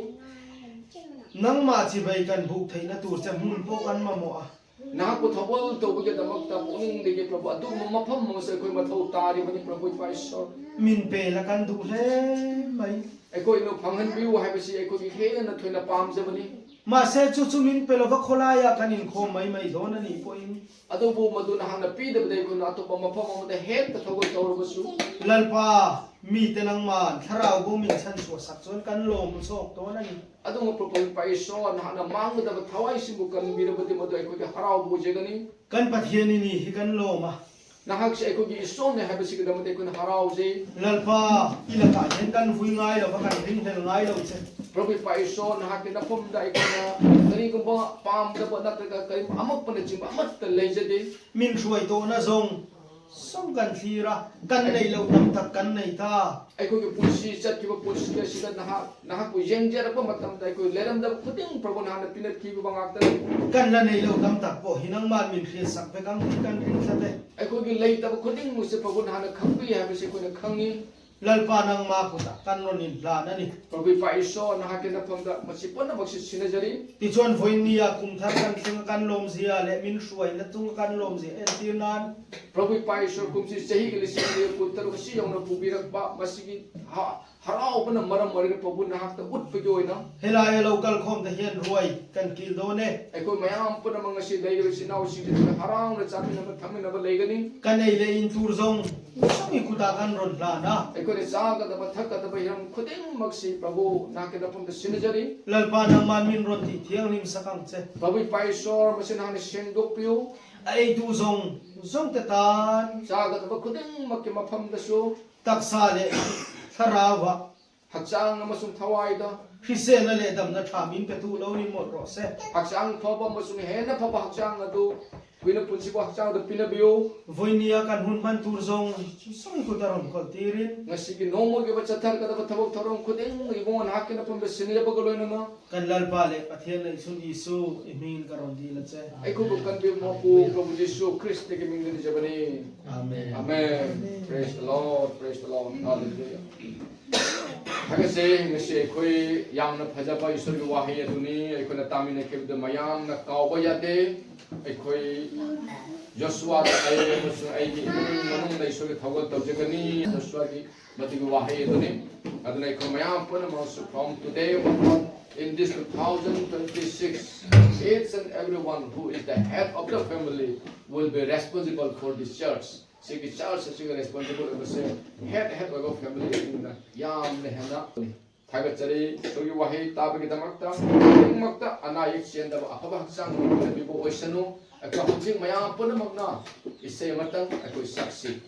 ꯅꯪ ꯃꯥ ꯆꯤꯕꯩ ꯀꯟ ꯕꯨꯛ ꯊꯩꯅ ꯇꯨꯔ ꯆꯦ ꯃꯨꯟ ꯄꯣ ꯀꯟ ꯃꯃꯣ ꯑ꯫ ꯅꯍꯥꯛꯄꯨ ꯊꯧꯒꯜ ꯇꯧꯕꯒꯤꯗꯃꯛꯇ ꯄꯨꯛꯅꯤꯡꯗꯒꯤ ꯄ꯭ꯔꯚꯨ ꯑꯗꯨꯒꯨꯝꯕ ꯃꯐꯝ ꯑꯃꯁꯨ ꯑꯩꯈꯣꯏ ꯃꯊꯧ ꯇꯥꯔꯤꯕꯅꯤ ꯄ꯭ꯔꯚꯨ ꯏꯄꯥ ꯏꯁꯣꯔ꯫ ꯃꯤꯟ ꯄꯦꯂ ꯀꯟꯗꯨ ꯂꯦ ꯃꯩ꯫ ꯑꯩꯈꯣꯏꯅ ꯐꯪꯍꯟꯕꯤꯌꯨ ꯍꯥꯏꯕꯁꯤ ꯑꯩꯈꯣꯏꯒꯤ ꯍꯦꯟꯅ ꯊꯣꯏꯅ ꯄꯥꯝꯖꯕꯅꯤ꯫ ꯃꯥꯁꯦ ꯆꯨꯆꯨ ꯃꯤꯟ ꯄꯦꯂꯣꯕ ꯈꯣꯂꯥ ꯌꯥ ꯀꯟ ꯏꯟꯈꯣ ꯃꯩ ꯃꯩ ꯗꯣꯅꯅꯤ ꯄꯣꯏꯟ꯫ ꯑꯗꯨꯕꯨ ꯃꯗꯨ ꯅꯍꯥꯛꯅ ꯄꯤꯗꯕꯗ ꯑꯩꯈꯣꯏꯅ ꯑꯇꯣꯞꯄ ꯃꯐꯝ ꯑꯃꯗ ꯍꯦꯛꯇ ꯊꯧꯒꯜ ꯇꯧꯔꯕꯁꯨ꯫ ꯂꯜꯄꯥ ꯃꯤ ꯇꯦꯅꯪ ꯃꯥꯟ ꯊꯔꯥꯎꯕꯨ ꯃꯤꯟ ꯁꯟ ꯁꯣ ꯁꯛꯆꯣꯟ ꯀꯟ ꯂꯣꯝ ꯁꯣꯛ ꯇꯣꯅꯅꯤ꯫ ꯑꯗꯨꯒ ꯄ꯭ꯔꯚꯨ ꯏꯄꯥ ꯏꯁꯣꯔ ꯅꯍꯥꯛꯅ ꯃꯥꯡꯒꯗꯕ ꯊꯋꯥꯏꯁꯤꯡꯕꯨ ꯀꯟꯕꯤꯔꯕꯗꯤ ꯃꯗꯨ ꯑꯩꯈꯣꯏꯒꯤ ꯍꯔꯥꯎꯕ ꯑꯣꯏꯖꯒꯅꯤ꯫ ꯀꯟ ꯄꯊꯤꯌꯦꯅꯤꯅꯤ ꯍꯤ ꯀꯟ ꯂꯣꯃ꯫ ꯅꯍꯥꯛꯁꯦ ꯑꯩꯈꯣꯏꯒꯤ ꯏꯁꯣꯔꯅꯦ ꯍꯥꯏꯕꯁꯤꯒꯤꯗꯃꯛꯇ ꯑꯩꯈꯣꯏꯅ ꯍꯔꯥꯎꯖꯩ꯫ ꯂꯜꯄꯥ ꯏꯂꯀꯥ ꯍꯦꯟ ꯀꯟ ꯍꯨꯏ ꯉꯥꯏꯔꯕ ꯀꯟ ꯍꯤꯡ ꯍꯦꯟ ꯉꯥꯏꯔꯧꯁꯦ꯫ ꯄ꯭ꯔꯚꯨ ꯏꯄꯥ ꯏꯁꯣꯔ ꯅꯍꯥꯛꯀꯤ ꯅꯐꯝꯗ ꯑꯩꯈꯣꯏꯅ ꯀꯔꯤꯒꯨꯝꯕ ꯄꯥꯝꯗꯕ ꯅꯠꯇ꯭ꯔꯒ ꯀꯔꯤ ꯑꯃꯠꯄꯅꯆꯤꯡꯕ ꯑꯃꯠꯇ ꯂꯩꯖꯗꯦ꯫ ꯃꯤꯟ ꯁꯨꯋꯥꯏ ꯇꯣꯅ ꯖꯣꯡ ꯁꯣꯝ ꯀꯟ ꯊꯤꯔꯥ ꯀꯟ ꯅꯩ ꯂꯧ ꯅꯝꯊꯛ ꯀꯟ ꯅꯩ ꯊꯥ꯫ ꯑꯩꯈꯣꯏꯒꯤ ꯄꯨꯟꯁꯤ ꯆꯠꯈꯤꯕ ꯄꯨꯟꯁꯤ ꯑꯁꯤꯗ ꯅꯍꯥꯛ ꯅꯍꯥꯛꯄꯨ ꯌꯦꯡꯖꯔꯛꯄ ꯃꯇꯝꯗ ꯑꯩꯈꯣꯏ ꯂꯩꯔꯝꯗꯕ ꯈꯨꯗꯤꯡ ꯄ꯭ꯔꯚꯨ ꯅꯍꯥꯛꯅ ꯄꯤꯅꯈꯤꯕ ꯉꯥꯛꯇꯅꯤ꯫ ꯀꯟꯅ ꯅꯩ ꯂꯧ ꯅꯝꯊꯛꯄꯣ ꯍꯤꯅꯪ ꯃꯥꯟ ꯃꯤꯟ ꯈ꯭ꯔꯤꯁ ꯁꯛꯄꯦ ꯀꯪ ꯀꯟ ꯔꯤꯡ ꯆꯠꯇꯦ꯫ ꯑꯩꯈꯣꯏꯒꯤ ꯂꯩꯇꯕ ꯈꯨꯗꯤꯡꯃꯛꯁꯦ ꯄ꯭ꯔꯚꯨ ꯅꯍꯥꯛꯅ ꯈꯪꯕꯤ ꯍꯥꯏꯕꯁꯤ ꯑꯩꯈꯣꯏꯅ ꯈꯪꯉꯤ꯫ ꯂꯜꯄꯥ ꯅꯪ ꯃꯥ ꯈꯨꯗ ꯀꯟ ꯔꯣꯅꯤꯟ ꯂꯥꯅꯅꯤ꯫ ꯄ꯭ꯔꯚꯨ ꯏꯄꯥ ꯏꯁꯣꯔ ꯅꯍꯥꯛꯀꯤ ꯅꯐꯝꯗ ꯃꯁꯤ ꯄꯨꯝꯅꯃꯛꯁꯤ ꯁꯤꯟꯅꯖꯔꯤ꯫ ꯇꯤꯆꯣꯟ ꯐꯣꯏꯅꯤꯌꯥ ꯀꯨꯝꯊꯥ ꯀꯟ ꯁꯤꯡ ꯀꯟ ꯂꯣꯝ ꯖꯤꯌꯥ ꯂꯦ ꯃꯤꯟ ꯁꯨꯋꯥꯏꯅ ꯇꯨꯡ ꯀꯟ ꯂꯣꯝ ꯖꯤ ꯑꯦꯟ ꯇꯤꯔ ꯅꯥꯟ꯫ ꯄ꯭ꯔꯚꯨ ꯏꯄꯥ ꯏꯁꯣꯔ ꯀꯨꯝꯁꯤ ꯆꯍꯤꯒꯤ ꯂꯤꯁꯤꯡ ꯑꯅꯤ ꯀꯨꯟꯇꯔꯨꯛ ꯑꯁꯤ ꯌꯧꯅ ꯄꯨꯕꯤꯔꯛꯄ ꯃꯁꯤꯒꯤ ꯍ-, ꯍꯔꯥꯎꯕꯅ ꯃꯔꯝ ꯑꯣꯏꯔꯒ ꯄ꯭ꯔꯚꯨ ꯅꯍꯥꯛꯇ ꯎꯠꯄꯒꯤ ꯑꯣꯏꯅ꯫ ꯍꯦꯂꯥꯌꯦ ꯂꯧꯀꯜ ꯈꯣꯝꯗ ꯍꯦꯟ ꯔꯣꯏ ꯀꯟ ꯀꯤꯜꯗꯣꯅꯦ꯫ ꯑꯩꯈꯣꯏ ꯃꯌꯥꯝ ꯄꯨꯝꯅꯃꯛ ꯉꯁꯤ ꯂꯩꯔꯤꯕ ꯏꯆꯤꯟ ꯏꯅꯥꯎꯁꯤꯡꯁꯤꯗ ꯍꯔꯥꯎꯅ ꯆꯥꯃꯤꯟꯅꯕ ꯊꯛꯃꯤꯟꯅꯕ ꯂꯩꯒꯅꯤ꯫ ꯀꯟꯅꯩ ꯂꯩ ꯏꯟ ꯇꯨꯔ ꯖꯣꯡ ꯁꯣꯃꯤ ꯈꯨꯗꯥ ꯀꯟ ꯔꯣꯟ ꯂꯥꯅ꯫ ꯑꯩꯈꯣꯏꯅ ꯆꯥꯒꯗꯕ ꯊꯛꯀꯗꯕ ꯍꯤꯔꯝ ꯈꯨꯗꯤꯡꯃꯛꯁꯤ ꯄ꯭ꯔꯚꯨ ꯅꯍꯥꯛꯀꯤ ꯅꯐꯝꯗ ꯁꯤꯟꯅꯖꯔꯤ꯫ ꯂꯜꯄꯥ ꯅꯪ ꯃꯥꯟ ꯃꯤꯟ ꯔꯣꯟ ꯊꯤ ꯊꯤꯌꯥꯡ ꯅꯤꯝ ꯁꯀꯪ ꯆꯦ꯫ ꯄ꯭ꯔꯚꯨ ꯏꯄꯥ ꯏꯁꯣꯔ ꯃꯁꯤ ꯅꯍꯥꯛꯅ ꯁꯦꯡꯗꯣꯛꯄꯤꯌꯨ꯫ ꯑꯩ ꯇꯨ ꯖꯣꯡ ꯖꯣꯡ ꯇ ꯇꯥꯟ꯫ ꯆꯥꯒꯗꯕ ꯈꯨꯗꯤꯡꯃꯛꯀꯤ ꯃꯐꯝꯗꯁꯨ꯫ ꯇꯛꯁꯥ ꯂꯦ ꯊꯔꯥꯕ꯫ ꯍꯛꯆꯥꯡ ꯑꯃꯁꯨꯡ ꯊꯋꯥꯏꯗ꯫ ꯍꯤꯁꯦꯅ ꯂꯦ ꯗꯝꯅ ꯊꯥꯃꯤꯟ ꯄꯦ ꯇꯨ ꯂꯧꯅꯤ ꯃꯣꯠ ꯔꯣꯁꯦ꯫ ꯍꯛꯆꯥꯡ ꯐꯕ ꯑꯃꯁꯨꯡ ꯍꯦꯟꯅ ꯐꯕ ꯍꯛꯆꯥꯡ ꯑꯗꯨ ꯀꯨꯏꯅ ꯄꯨꯟꯁꯤꯕꯨ ꯍꯛꯆꯥꯡꯗ ꯄꯤꯅꯕꯤꯌꯨ꯫ ꯚꯣꯏꯅꯤꯌꯥ ꯀꯟꯍꯨꯟ ꯃꯟ ꯇꯨꯔ ꯖꯣꯡ ꯁꯨꯡ ꯀꯨꯇꯔꯝ ꯀꯣꯜ ꯇꯤꯔꯤꯟ꯫ ꯉꯁꯤꯒꯤ ꯅꯣꯡꯃꯒꯤ ꯑꯣꯏꯕ ꯆꯠꯊꯔꯛꯀꯗꯕ ꯊꯕꯛ ꯊꯧꯔꯝ ꯈꯨꯗꯤꯡ ꯏꯕꯨꯡꯉꯣ ꯅꯍꯥꯛꯀꯤ ꯅꯐꯝꯗ ꯁꯤꯟꯅꯕꯒ ꯂꯣꯏꯅꯅ꯫ ꯀꯟꯂꯜ ꯄꯥꯂꯦ ꯄꯊꯦꯜꯅ ꯏꯁꯨꯟ ꯏꯁꯨ ꯏꯃꯤꯡ ꯀꯔꯣꯟꯗꯤ ꯂꯆꯦ꯫ ꯑꯩꯈꯣꯏꯕꯨ ꯀꯟꯕꯤꯌꯨ ꯃꯄꯨ ꯄ꯭ꯔꯚꯨ ꯖꯤꯁꯨ ꯈ꯭ꯔꯤꯁꯇꯒꯤ ꯃꯤꯡꯗ ꯅꯤꯖꯕꯅꯤ꯫ ꯑꯥꯃꯦꯟ꯫ ꯑꯥꯃꯦꯟ꯫ Praise the Lord, praise the Lord. Hallelujah. ꯊꯥꯒꯠꯆꯩ, ꯉꯁꯤ ꯑꯩꯈꯣꯏ ꯌꯥꯝꯅ ꯐꯖꯕ ꯏꯁꯣꯔꯒꯤ ꯋꯥꯍꯩ ꯑꯗꯨꯅꯤ ꯑꯩꯈꯣꯏꯅ ꯇꯥꯃꯤꯟꯅꯈꯤꯕꯗꯨ ꯃꯌꯥꯝꯅ ꯀꯥꯎꯕ ꯌꯥꯗꯦ꯫ ꯑꯩꯈꯣꯏ ꯖꯣꯁꯨꯋꯥꯗ ꯑꯩ ꯑꯃꯁꯨꯡ ꯑꯩꯒꯤ ꯏꯃꯨꯡ ꯃꯅꯨꯡꯗ ꯏꯁꯣꯔꯒꯤ ꯊꯧꯒꯜ ꯇꯧꯖꯒꯅꯤ꯫ ꯖꯣꯁꯨꯋꯥꯒꯤ ꯃꯗꯨꯒꯤ ꯋꯥꯍꯩ ꯑꯗꯨꯅꯤ꯫ ꯑꯗꯨꯅ ꯑꯩꯈꯣꯏ ꯃꯌꯥꯝ ꯄꯨꯝꯅꯃꯛꯁꯨ from today onward in this two thousand twenty-six, each and everyone who is the head of the family will be responsible for this church. ꯁꯤꯒꯤ church ꯑꯁꯤꯒꯤ responsible ꯑꯣꯏꯕꯁꯦ head, head ꯑꯣꯏꯕ family ꯑꯗꯨꯅ ꯌꯥꯝꯅ ꯍꯦꯟꯅ ꯊꯥꯒꯠꯆꯔꯤ꯫ ꯑꯩꯈꯣꯏꯒꯤ ꯋꯥꯍꯩ ꯇꯥꯕꯒꯤꯗꯃꯛꯇ ꯈꯨꯗꯤꯡꯃꯛꯇ ꯑꯅꯥ ꯑꯌꯦꯛ ꯆꯦꯟꯗꯕ ꯑꯐꯕ ꯍꯛꯆꯥꯡ ꯑꯃ ꯄꯤꯕ ꯑꯣꯏꯁꯅꯨ꯫ ꯑꯩꯈꯣꯏ ꯍꯧꯖꯤꯛ ꯃꯌꯥꯝ ꯄꯨꯝꯅꯃꯛꯅ ꯏꯁꯩ ꯑꯃꯇꯪ ꯑꯩꯈꯣꯏ ꯁꯛꯁꯤ꯫